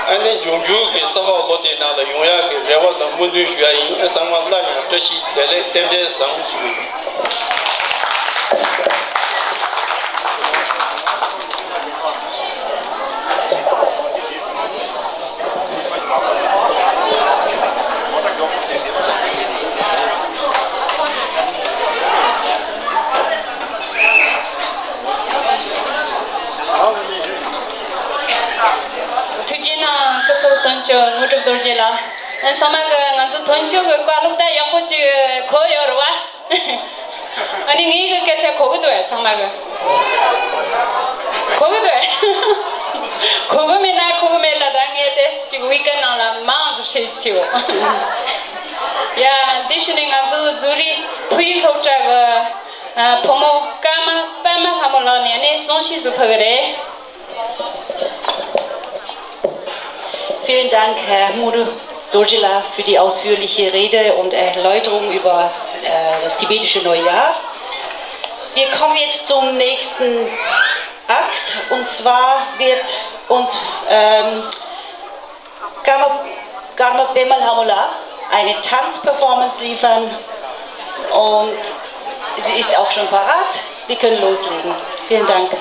ཨ་ནི་འབྱུང་འགྱུར་གྱི་ས་ཕག་ལོ་དེའི་ནང་ལ་ཡོང་ཡག་གི་རེ་བ་དང་སྨོན་འདུན་ཞུ་ཡ་ཡིན། ཨ་ཚང་མ་སླར་ཡང་བཀྲ་ཤིས་བདེ་ལེགས་རྟེན་འབྲེལ་བཟང་ཞུ། ཐུགས་རྗེ་གནང་། སྐུ་ཚབ་དོན་གཅོད་དངོས་གྲུབ་རྡོ་རྗེ་ལགས། ཨ་ཚང་མ་གི་ང་ཚོ་དོན་གཅོད་ཀྱི་བཀའ་སློབ་ད་ཡག་པོ་ཅིག་གོ་ཡོད་རེད་བ། ཨ་ནི་ངའི་གི་སྐད་ཆ་གོ་གི་འདུག་ཨ། ཚང་མ་གི་གོ་གི་འདུག་ཨ། གོ་གི་མེད་ན་གོ་གི་མེད་ལ། ད་ངས་ཏོག་ཙམ་ཅིག་ཝི་ཀ་ནང་ལ་མང་ཙམ་བཤད་ཅིག་ཡོད། ཡ་འདི་ཞུ་ནས། ང་ཚོ་ཛུ་རིག་བོད་ཡིག་སློབ་གྲྭ་གི་ཨ་བུ་མོ་ཀརྨ་པདྨ་ལྷ་མོ་ལགས་ནས་ཨ་ནི་གསུང་བཤད་ཟིག་ཕུལ་གི་རེད། Vielen Dank, Herr Nguru Dorjee-la, für die ausführliche Rede und Erläuterung über äh, das tibetische Neujahr. Wir kommen jetzt zum nächsten Akt, und zwar wird uns ähm, Karma, Karma Pema Lhamula eine Tanzperformance liefern und sie ist auch schon parat. Wir können loslegen. Vielen Dank.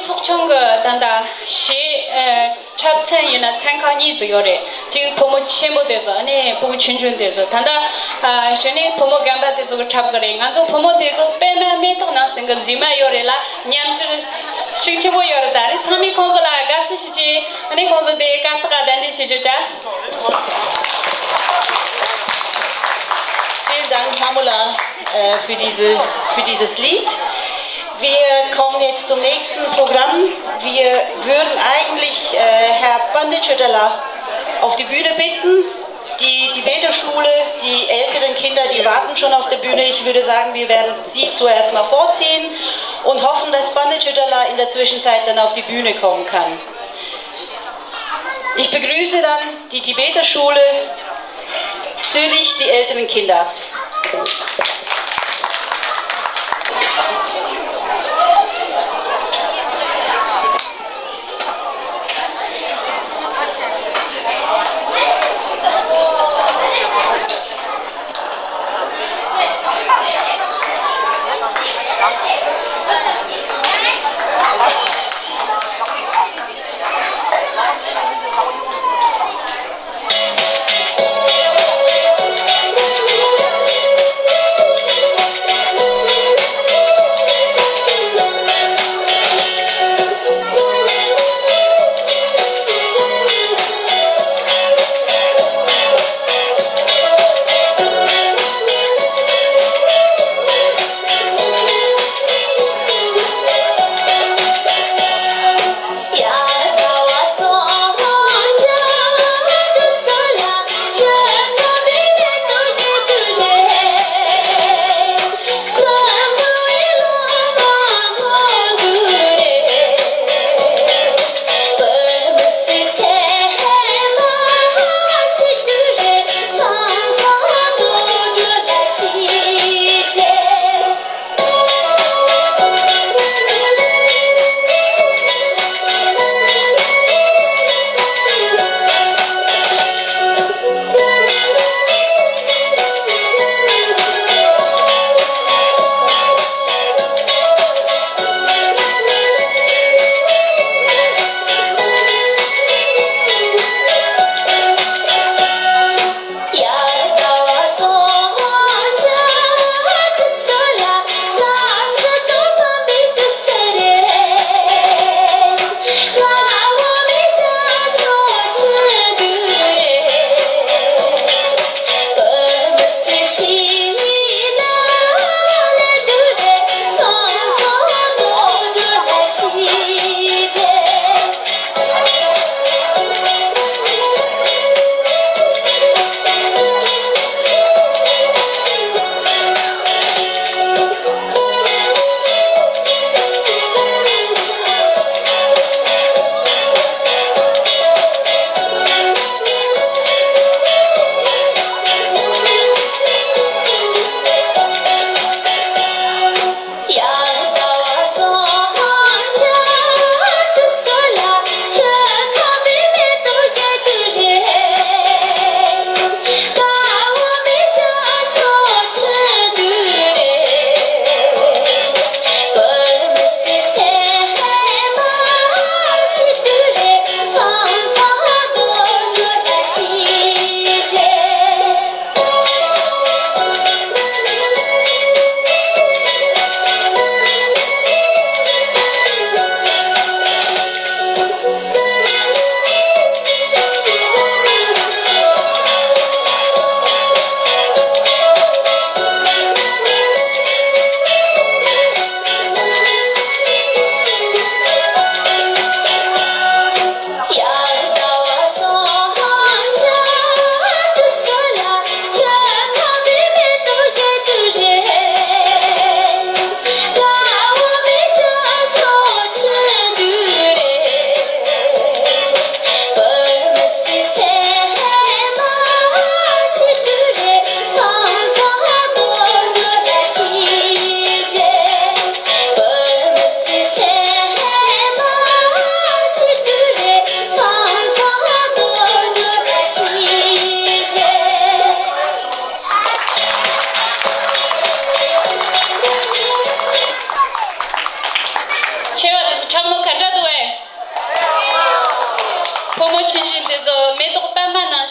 ཚོགས་ཆུང་གི་ད་ལྟ་གཞས་འཁྲབ་ཚན་ཡིན་ན་ཚན་ཁག་གཉིས་ཙམ་ཡོད་རེད། གཅིག་ཕོ་མོ་ཆེན་པོ་དེ་ཚོ། ཨ་ནི་ཕྲུ་གུ་ཆུང་ཆུང་དེ་ཚོ། ད་ལྟ་གཞོན་ནུ་ཕོ་མོ་རྒན་པ་དེ་ཚོ་གི་འཁྲབ་གི་རེད། ང་ཚོ་ཕོ་མོ་དེ་ཚོ་དཔེ་མ་མེ་ཏོག་ནང་བཞིན་གི་གཟི་མ་ཡོད་རེད་ལ། མཉམ་འབྲེལ་ཤུགས་ཆེན་པོ་ཡོད་རེད། ད་ནི་ཚང་མས་ཁོང་ཚོ་ལ་དགའ་བསུ་ཞུ་རྒྱུ། ཨ་ནི་ཁོང་ཚོ་དེ་སྐར་རྟགས་གདན་འདྲེན་བྱེད་རྒྱུ་བྱ། Vielen Dank, Pamela, äh, für diese, für dieses Lied. Wir kommen jetzt zum nächsten Programm. Wir würden eigentlich, äh, Herr Pandit Chötala auf die Bühne bitten. Die Tibeter-Schule, die älteren Kinder, die warten schon auf der Bühne. Ich würde sagen, wir werden sie zuerst mal vorziehen und hoffen, dass Pandit Chötala in der Zwischenzeit dann auf die Bühne kommen kann. Ich begrüße dann die Tibeter-Schule Zürich, die älteren Kinder.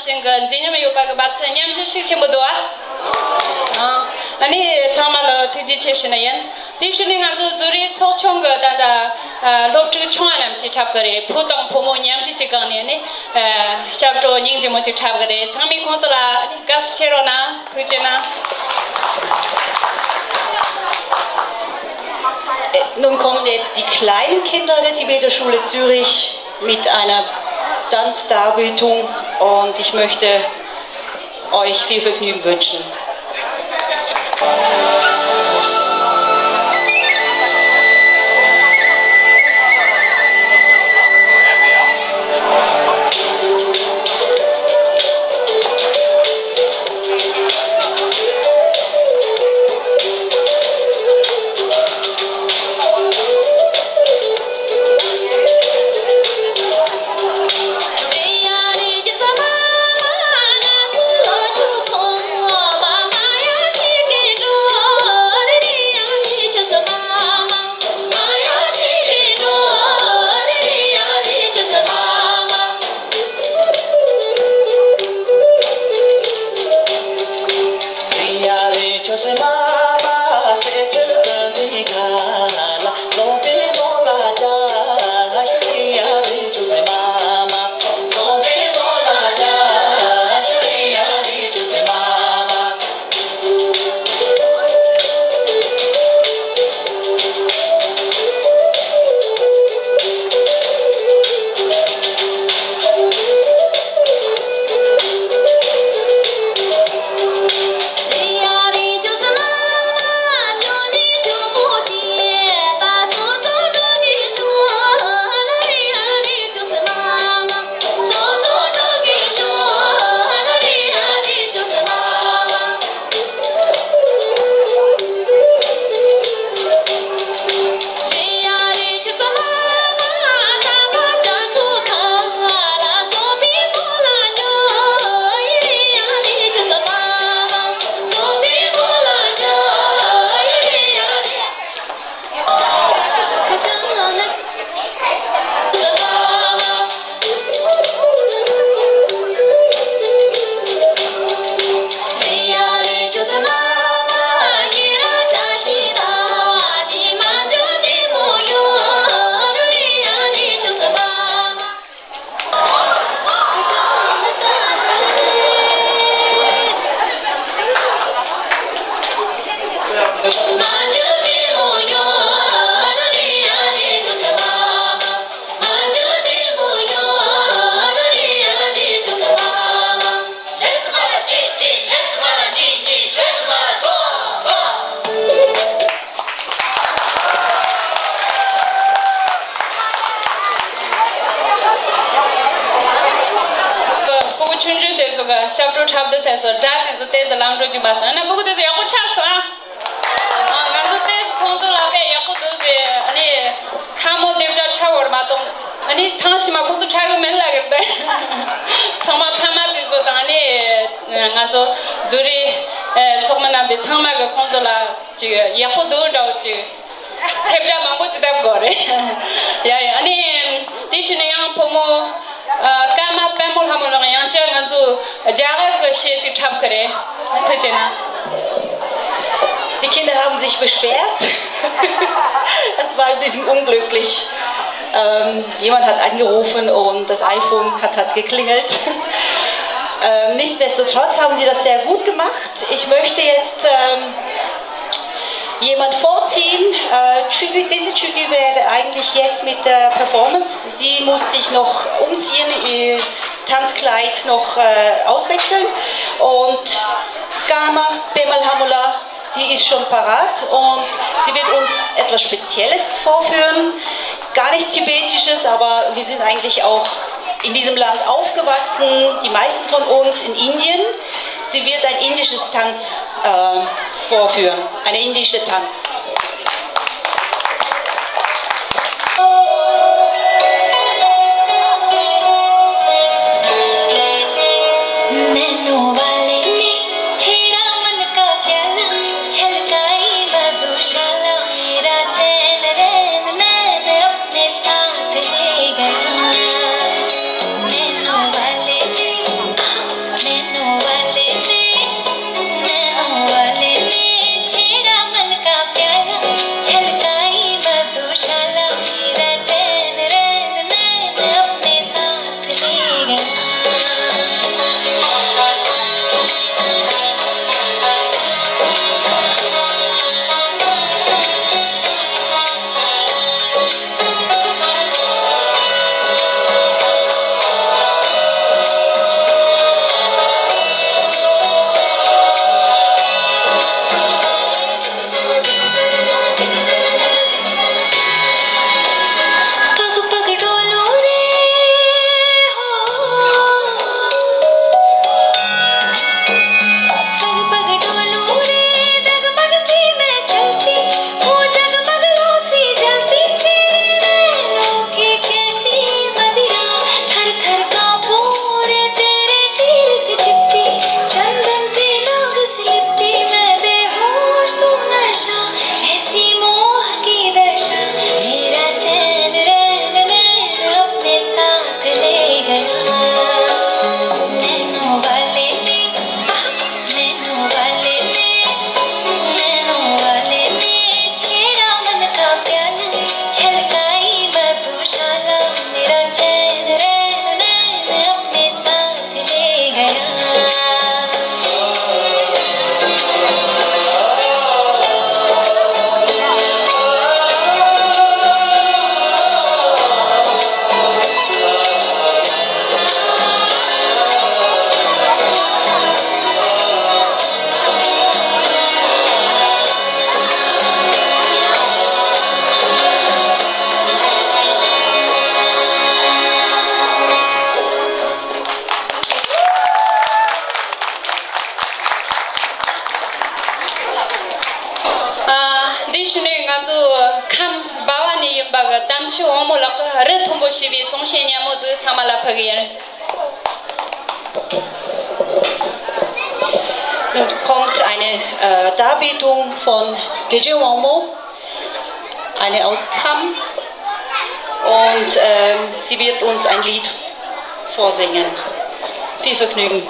ཞིང་གི་མཛེས་ཉམས་ཡོད་པ་གི་བར་ཚད་མཉམ་འཇོག་ཤུགས་ཆེན་པོ་འདུག་ཨ། ཨ་ནི་ཚང་མ་ལ་ཐུགས་རྗེ་ཆེ་ཞུ་ནི་ཡིན། དེ་ཞུ་ནི་ང་ཚོ་ཛུ་རིག་ཚོགས་ཆུང་གི་ད་ལྟ་སློབ་ཕྲུག་ཆུང་བ་རྣམས་ཀྱིས་འཁྲབ་གི་རེད། བུ་དང་བུ་མོ་མཉམ་འབྲེལ་གྱི་སྒང་ནས་ནི་ཞབས་བྲོ་སྙིང་རྗེ་མོ་ཅིག་འཁྲབ་གི་རེད། ཚང་མས་ཁོང་ཚོ་ལ་དགའ་བསུ་བྱེད་རོགས་གནང་། ཐུགས་རྗེ་གནང་། Nun kommen jetzt die kleinen Kinder der Tibeter Schule Zürich mit einer Tanzdarbietung und ich möchte euch viel Vergnügen wünschen. སྤུ་གུ་ཆུང་ཆུང་དེ་ཚོ་ག་ཞབས་བྲོ་འཁྲབ་དུས་དེ་ཚོ་སྒྲ་དེ་ཚོ་དེ་ཚོ་ལམ་འགྲོ་གྱིན་པ་སོང་ན། སྤུ་གུ་དེ་ཚོ་ཡག་པོ་འཁྲབ་སོང་ཨ། ཨ། ང་ཚོ་དེ་ཚོ་ཁོང་ཚོ་ལ་དཔེ་ཡག་པོ་འདུག་ཟེར། ཨ་ནི་ཐལ་མོ་རྡེབ་སྒྲ་འཁྲབ་བར་མ་གཏོགས། ཨ་ནི་ཐེངས་ཤིག་མ་ཁོང་ཚོ་འཁྲབ་གི་མིན་ལབ་གི་རེད། ཚང་མ་ཕ་མ་དེ་ཚོ་དང་ཨ་ནི་ང་ཚོ་ཛུ་རིག་ཚོགས་མི་རྣམ་པས་ཚང་མ་གི་ཁོང་ཚོ་ལ་ཅིག་ཡག་པོ་འདུག་འདྲ་བོ་ཅིག་ཐེབས་སྒྲ་མང་པོ་ཅིག་བཏབ་དགོས་རེད། ཡ་ཡ། ཨ་ནི་དེ་བཞིན་ཡང་བུ་མོ་ཨ། ཀརྨ་དཔལ་མོ་ལྷ་མོ་ལགས་ཡང་བསྐྱར་ང་ཚོ་རྒྱ་གར་གྱི་གཞས་ཅིག་འཁྲབ་ཀྱི་རེད། ཐུགས་རྗེ་གནང་། Die Kinder haben sich beschwert. Es war ein bisschen unglücklich. Ähm, jemand hat angerufen und das iPhone hat, hat geklingelt. Ähm, nichtsdestotrotz haben sie das sehr gut gemacht. Ich möchte jetzt ähm, jemand vorziehen. Äh, Chügü, diese Chügü wäre eigentlich jetzt mit der Performance. Sie muss sich noch umziehen, ihr Tanzkleid noch äh, auswechseln. Und Kama Pemal Hamula, sie ist schon parat und sie wird uns etwas Spezielles vorführen. Gar nicht Tibetisches, aber wir sind eigentlich auch in diesem Land aufgewachsen, die meisten von uns in Indien. Sie wird ein indisches Tanz äh, vorführen, eine indische Tanz. ཆུ་དབང་མོ་ལགས་ཀྱིས་རི་མཐོན་པོ་ཞེས་པའི་གསུང་བཤད་སྙན་མོ་ཟིག་ཚང་མ་ལ་ཕུལ་གི་ཡིན། Nun kommt eine äh, Darbietung von Deje Wangmo, eine aus Kam, und ähm, sie wird uns ein Lied vorsingen. Viel Vergnügen.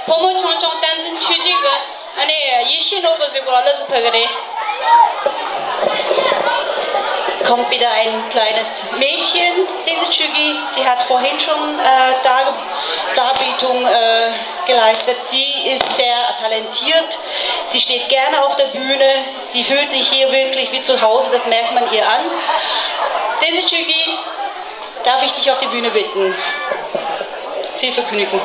བུ་མོ་ཆུང་ཆུང་བསྟན་འཛིན་ཆོས་སྐྱིད་ཀྱི། ཨ་ནི་ཡེ་ཤེས་ནོར་བུ་ཟེར་གོ་ལ་ཟིག་ཕུལ་གི་རེད། Kommt wieder ein kleines Mädchen, Densitschügi. Sie hat vorhin schon äh, Dar Darbietung äh, geleistet. Sie ist sehr talentiert. Sie steht gerne auf der Bühne. Sie fühlt sich hier wirklich wie zu Hause. Das merkt man ihr an. Densitschügi, darf ich dich auf die Bühne bitten? Viel Vergnügen.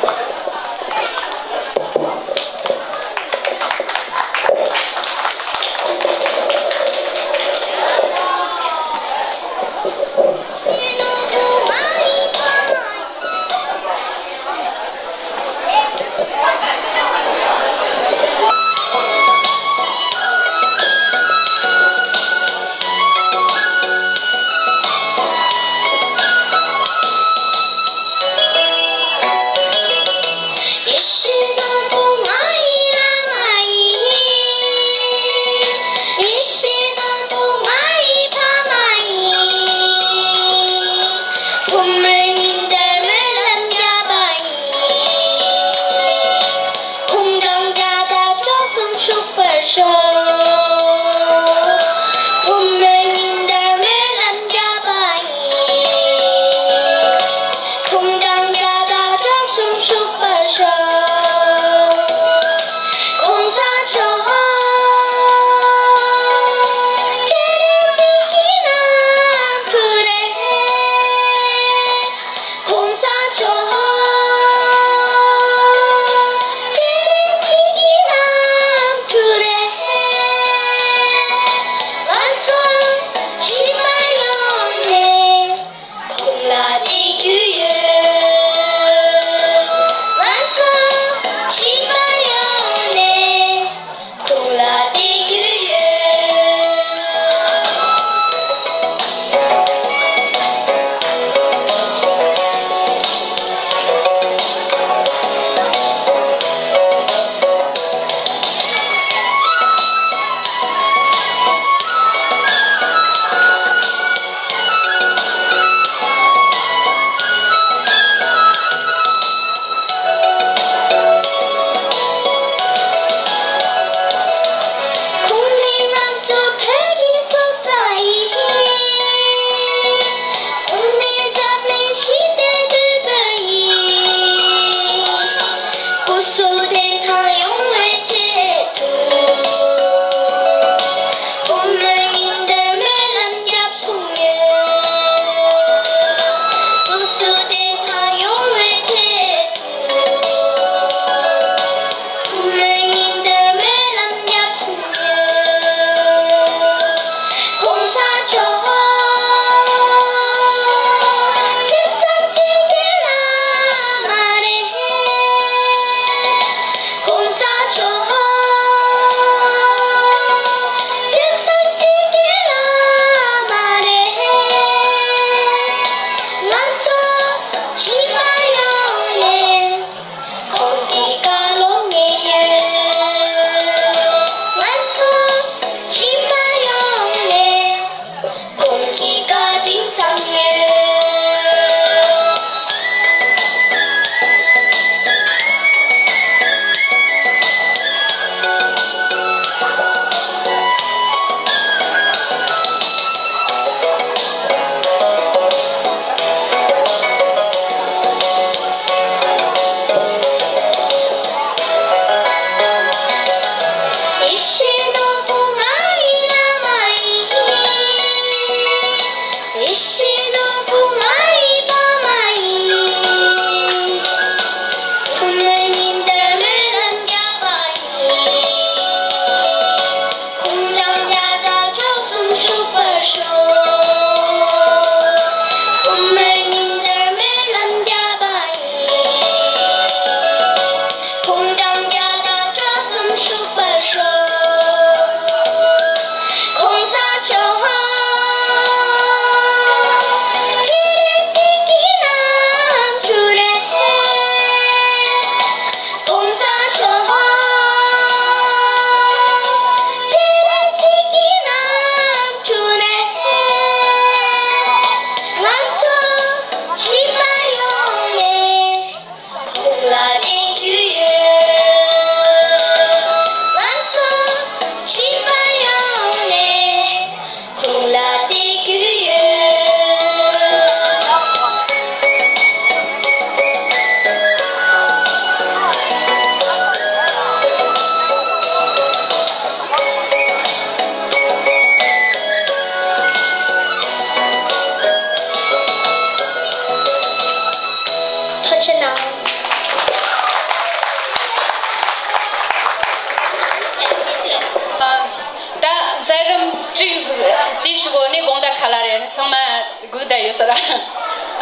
ཡོད་ས་ར།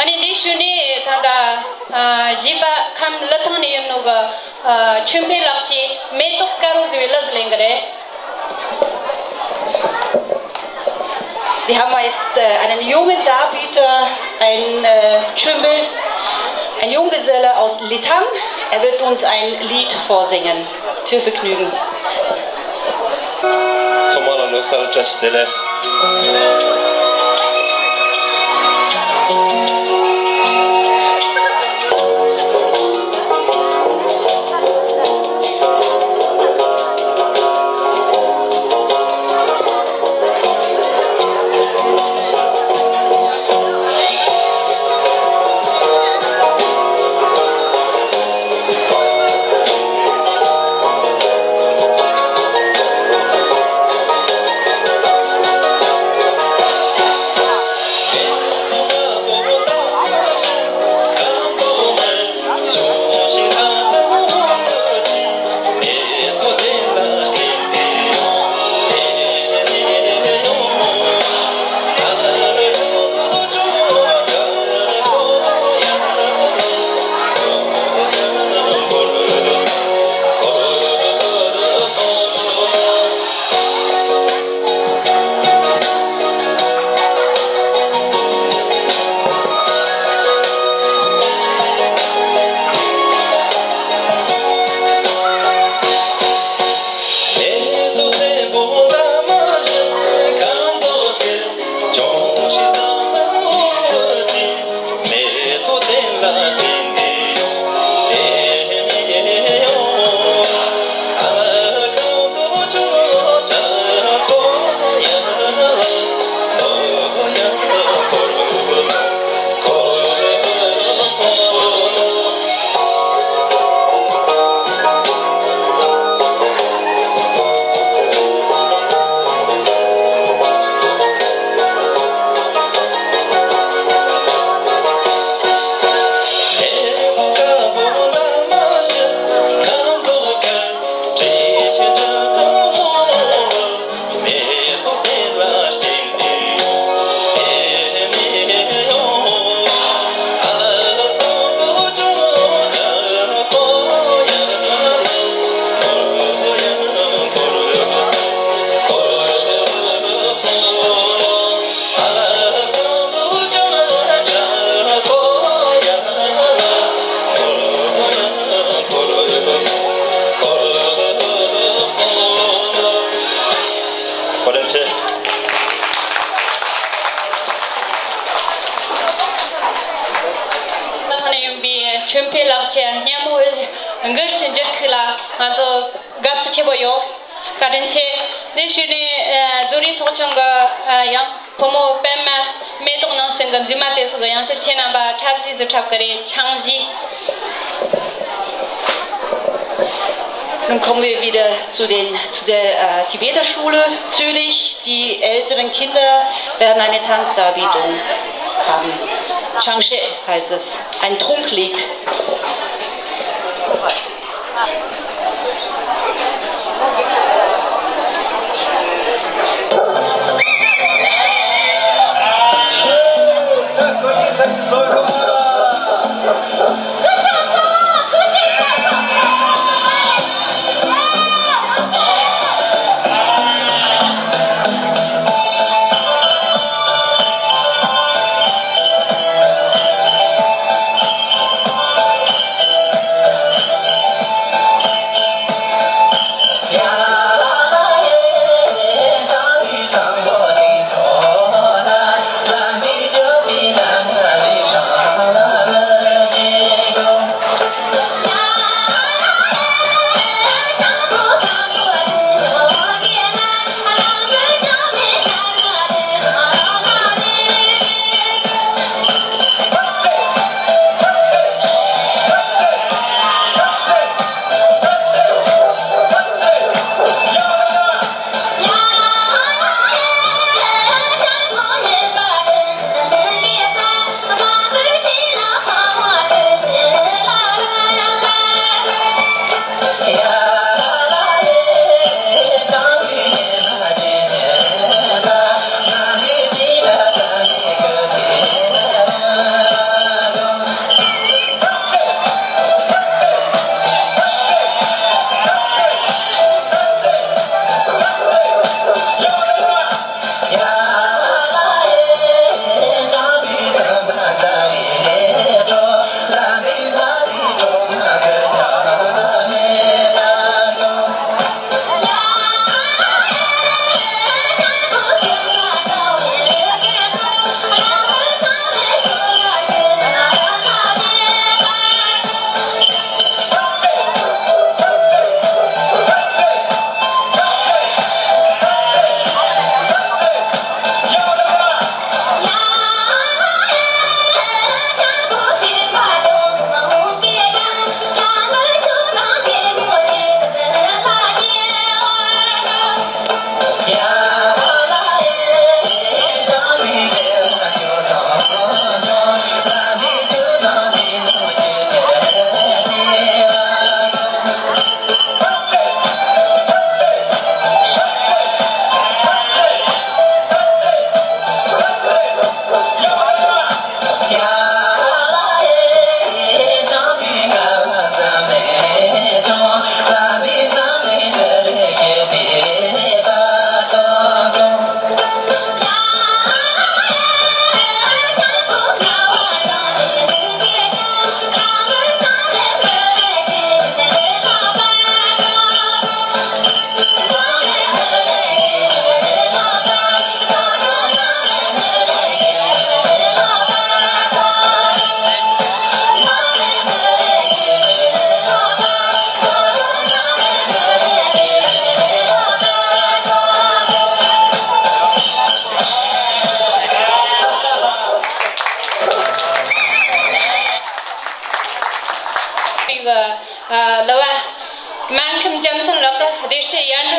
ཨ་ནི་འདི་ཞུ་ནི་ད་ལྟ་ཨ་བཞི་པ་ཁམས་ཀླུ་ཐང་ནས་ཡིན་ནོ་གི་ཨ་ཆོས་འཕེལ་ལགས་ཀྱིས་མེ་ཏོག་དཀར་པོ་ཟེར་བའི་གླུ་ཟིག་ལེན་གི་རེད། Wir haben jetzt äh, einen jungen Darbieter, ein äh, Chümbel, ein Junggeselle aus Litang. Er wird uns ein Lied vorsingen. Viel Vergnügen. ཚང་མ་ལ་ལོ་གསར་བཀྲ་ཤིས་བདེ་ལེགས། བཀའ་དྲིན་ཆེ། ཐང་ནས་ཡིན་པའི་ཆོས་འཕེལ་ལགས་ཀྱི་སྙན་མོ་གུས་ཀྱི་འགྱུར་ཁུག་ལ་ང་ཚོ་དགའ་བསུ་ཆེན་པོ་ཡོད། བཀའ་དྲིན་ཆེ། དེ་ཞུས་ནས་ཨ་རྫོང་རིམ་ཚོགས་ཆུང་གི་ཨ་ཡང་བུ་མོ་པད་མ་མེ་ཏོག་ནང་བཞིན་གྱི་མཛེས་མ་དེ་ཚོ་གི་ཡང་བསྐྱར་ཁྱེད་རྣམ་པ་འཁྲབ་གཞས་ཟིག་འཁྲབ་གི་རེད། ཆང་གཞས། Nun kommen wir wieder zu, den, zu der äh, Tibeter-Schule Zürich. Die älteren Kinder werden eine Tanzdarbietung haben. Changshe heißt es, ein Trunklied.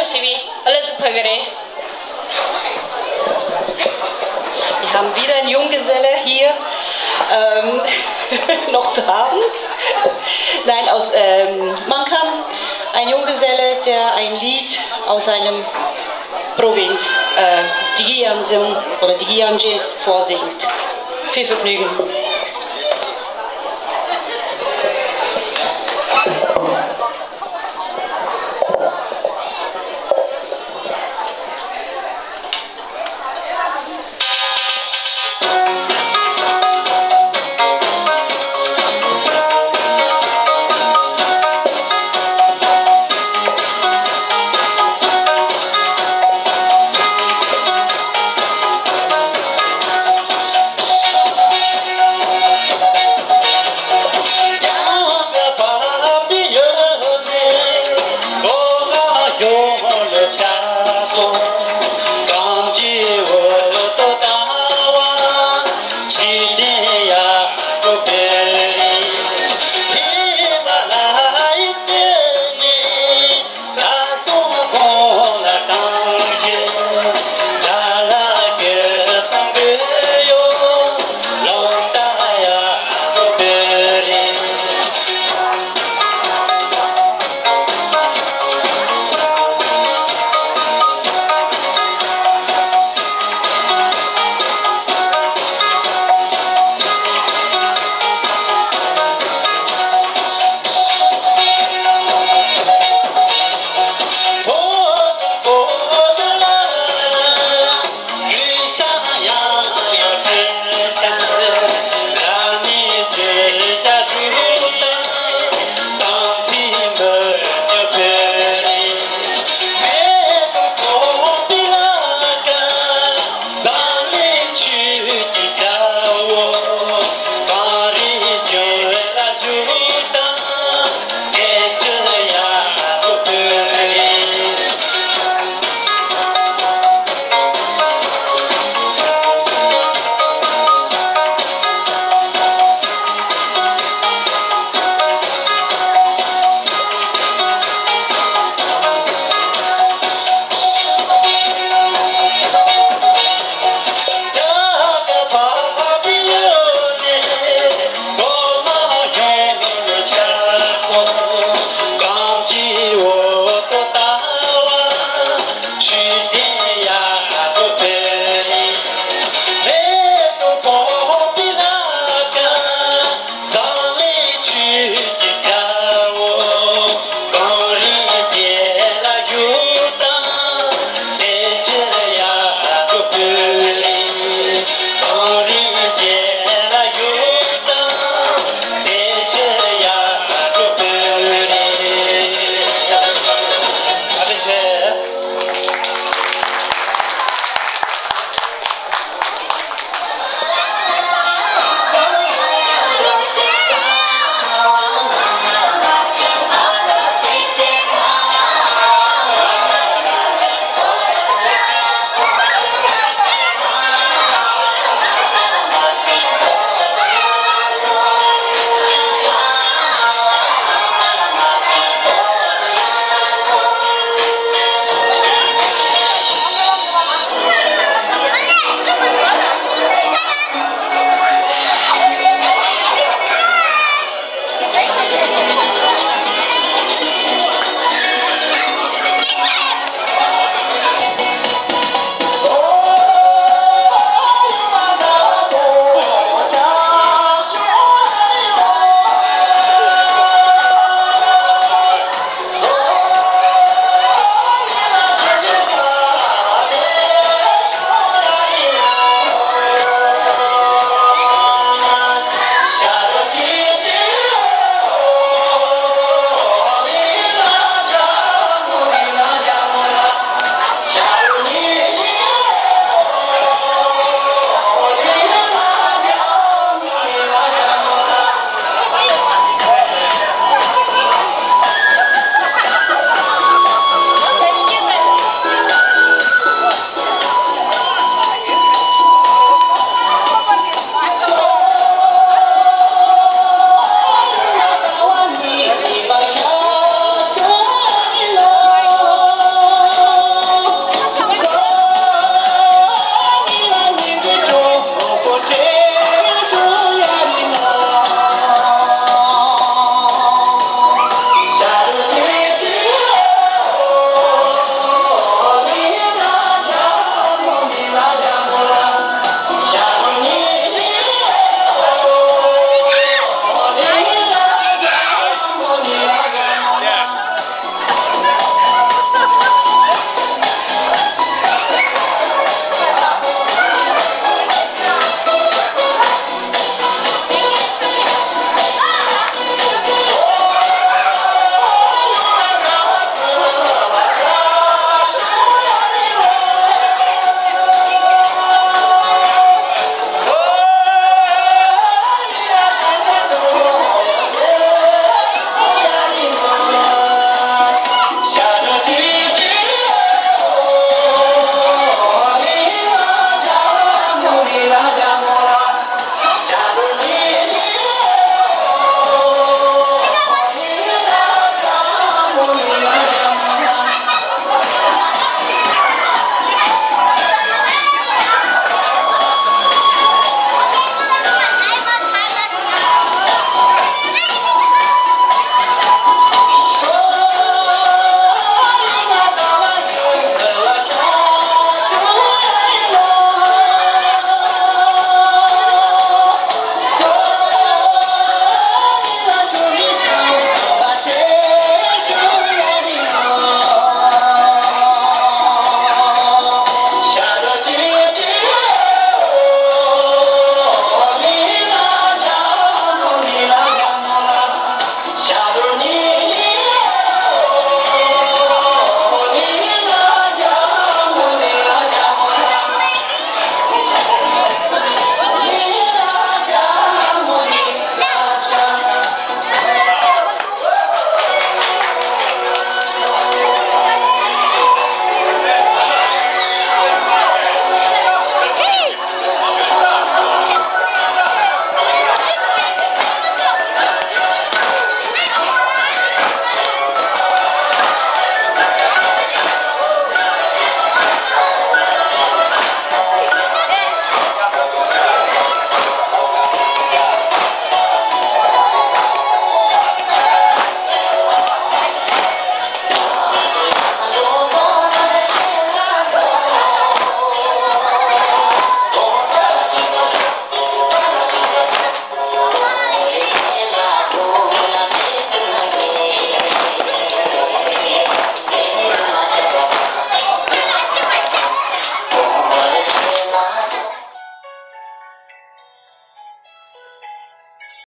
ཞེས་པའི་ཨ་ལ་ཟིག་ཕ་གི་རེད། Wir haben wieder einen Junggeselle hier ähm, noch zu haben. Nein, aus ähm, Mankam, ein Junggeselle, der ein Lied aus seinem Provinz, äh, Digianzung oder Digianje vorsingt. Viel Vergnügen.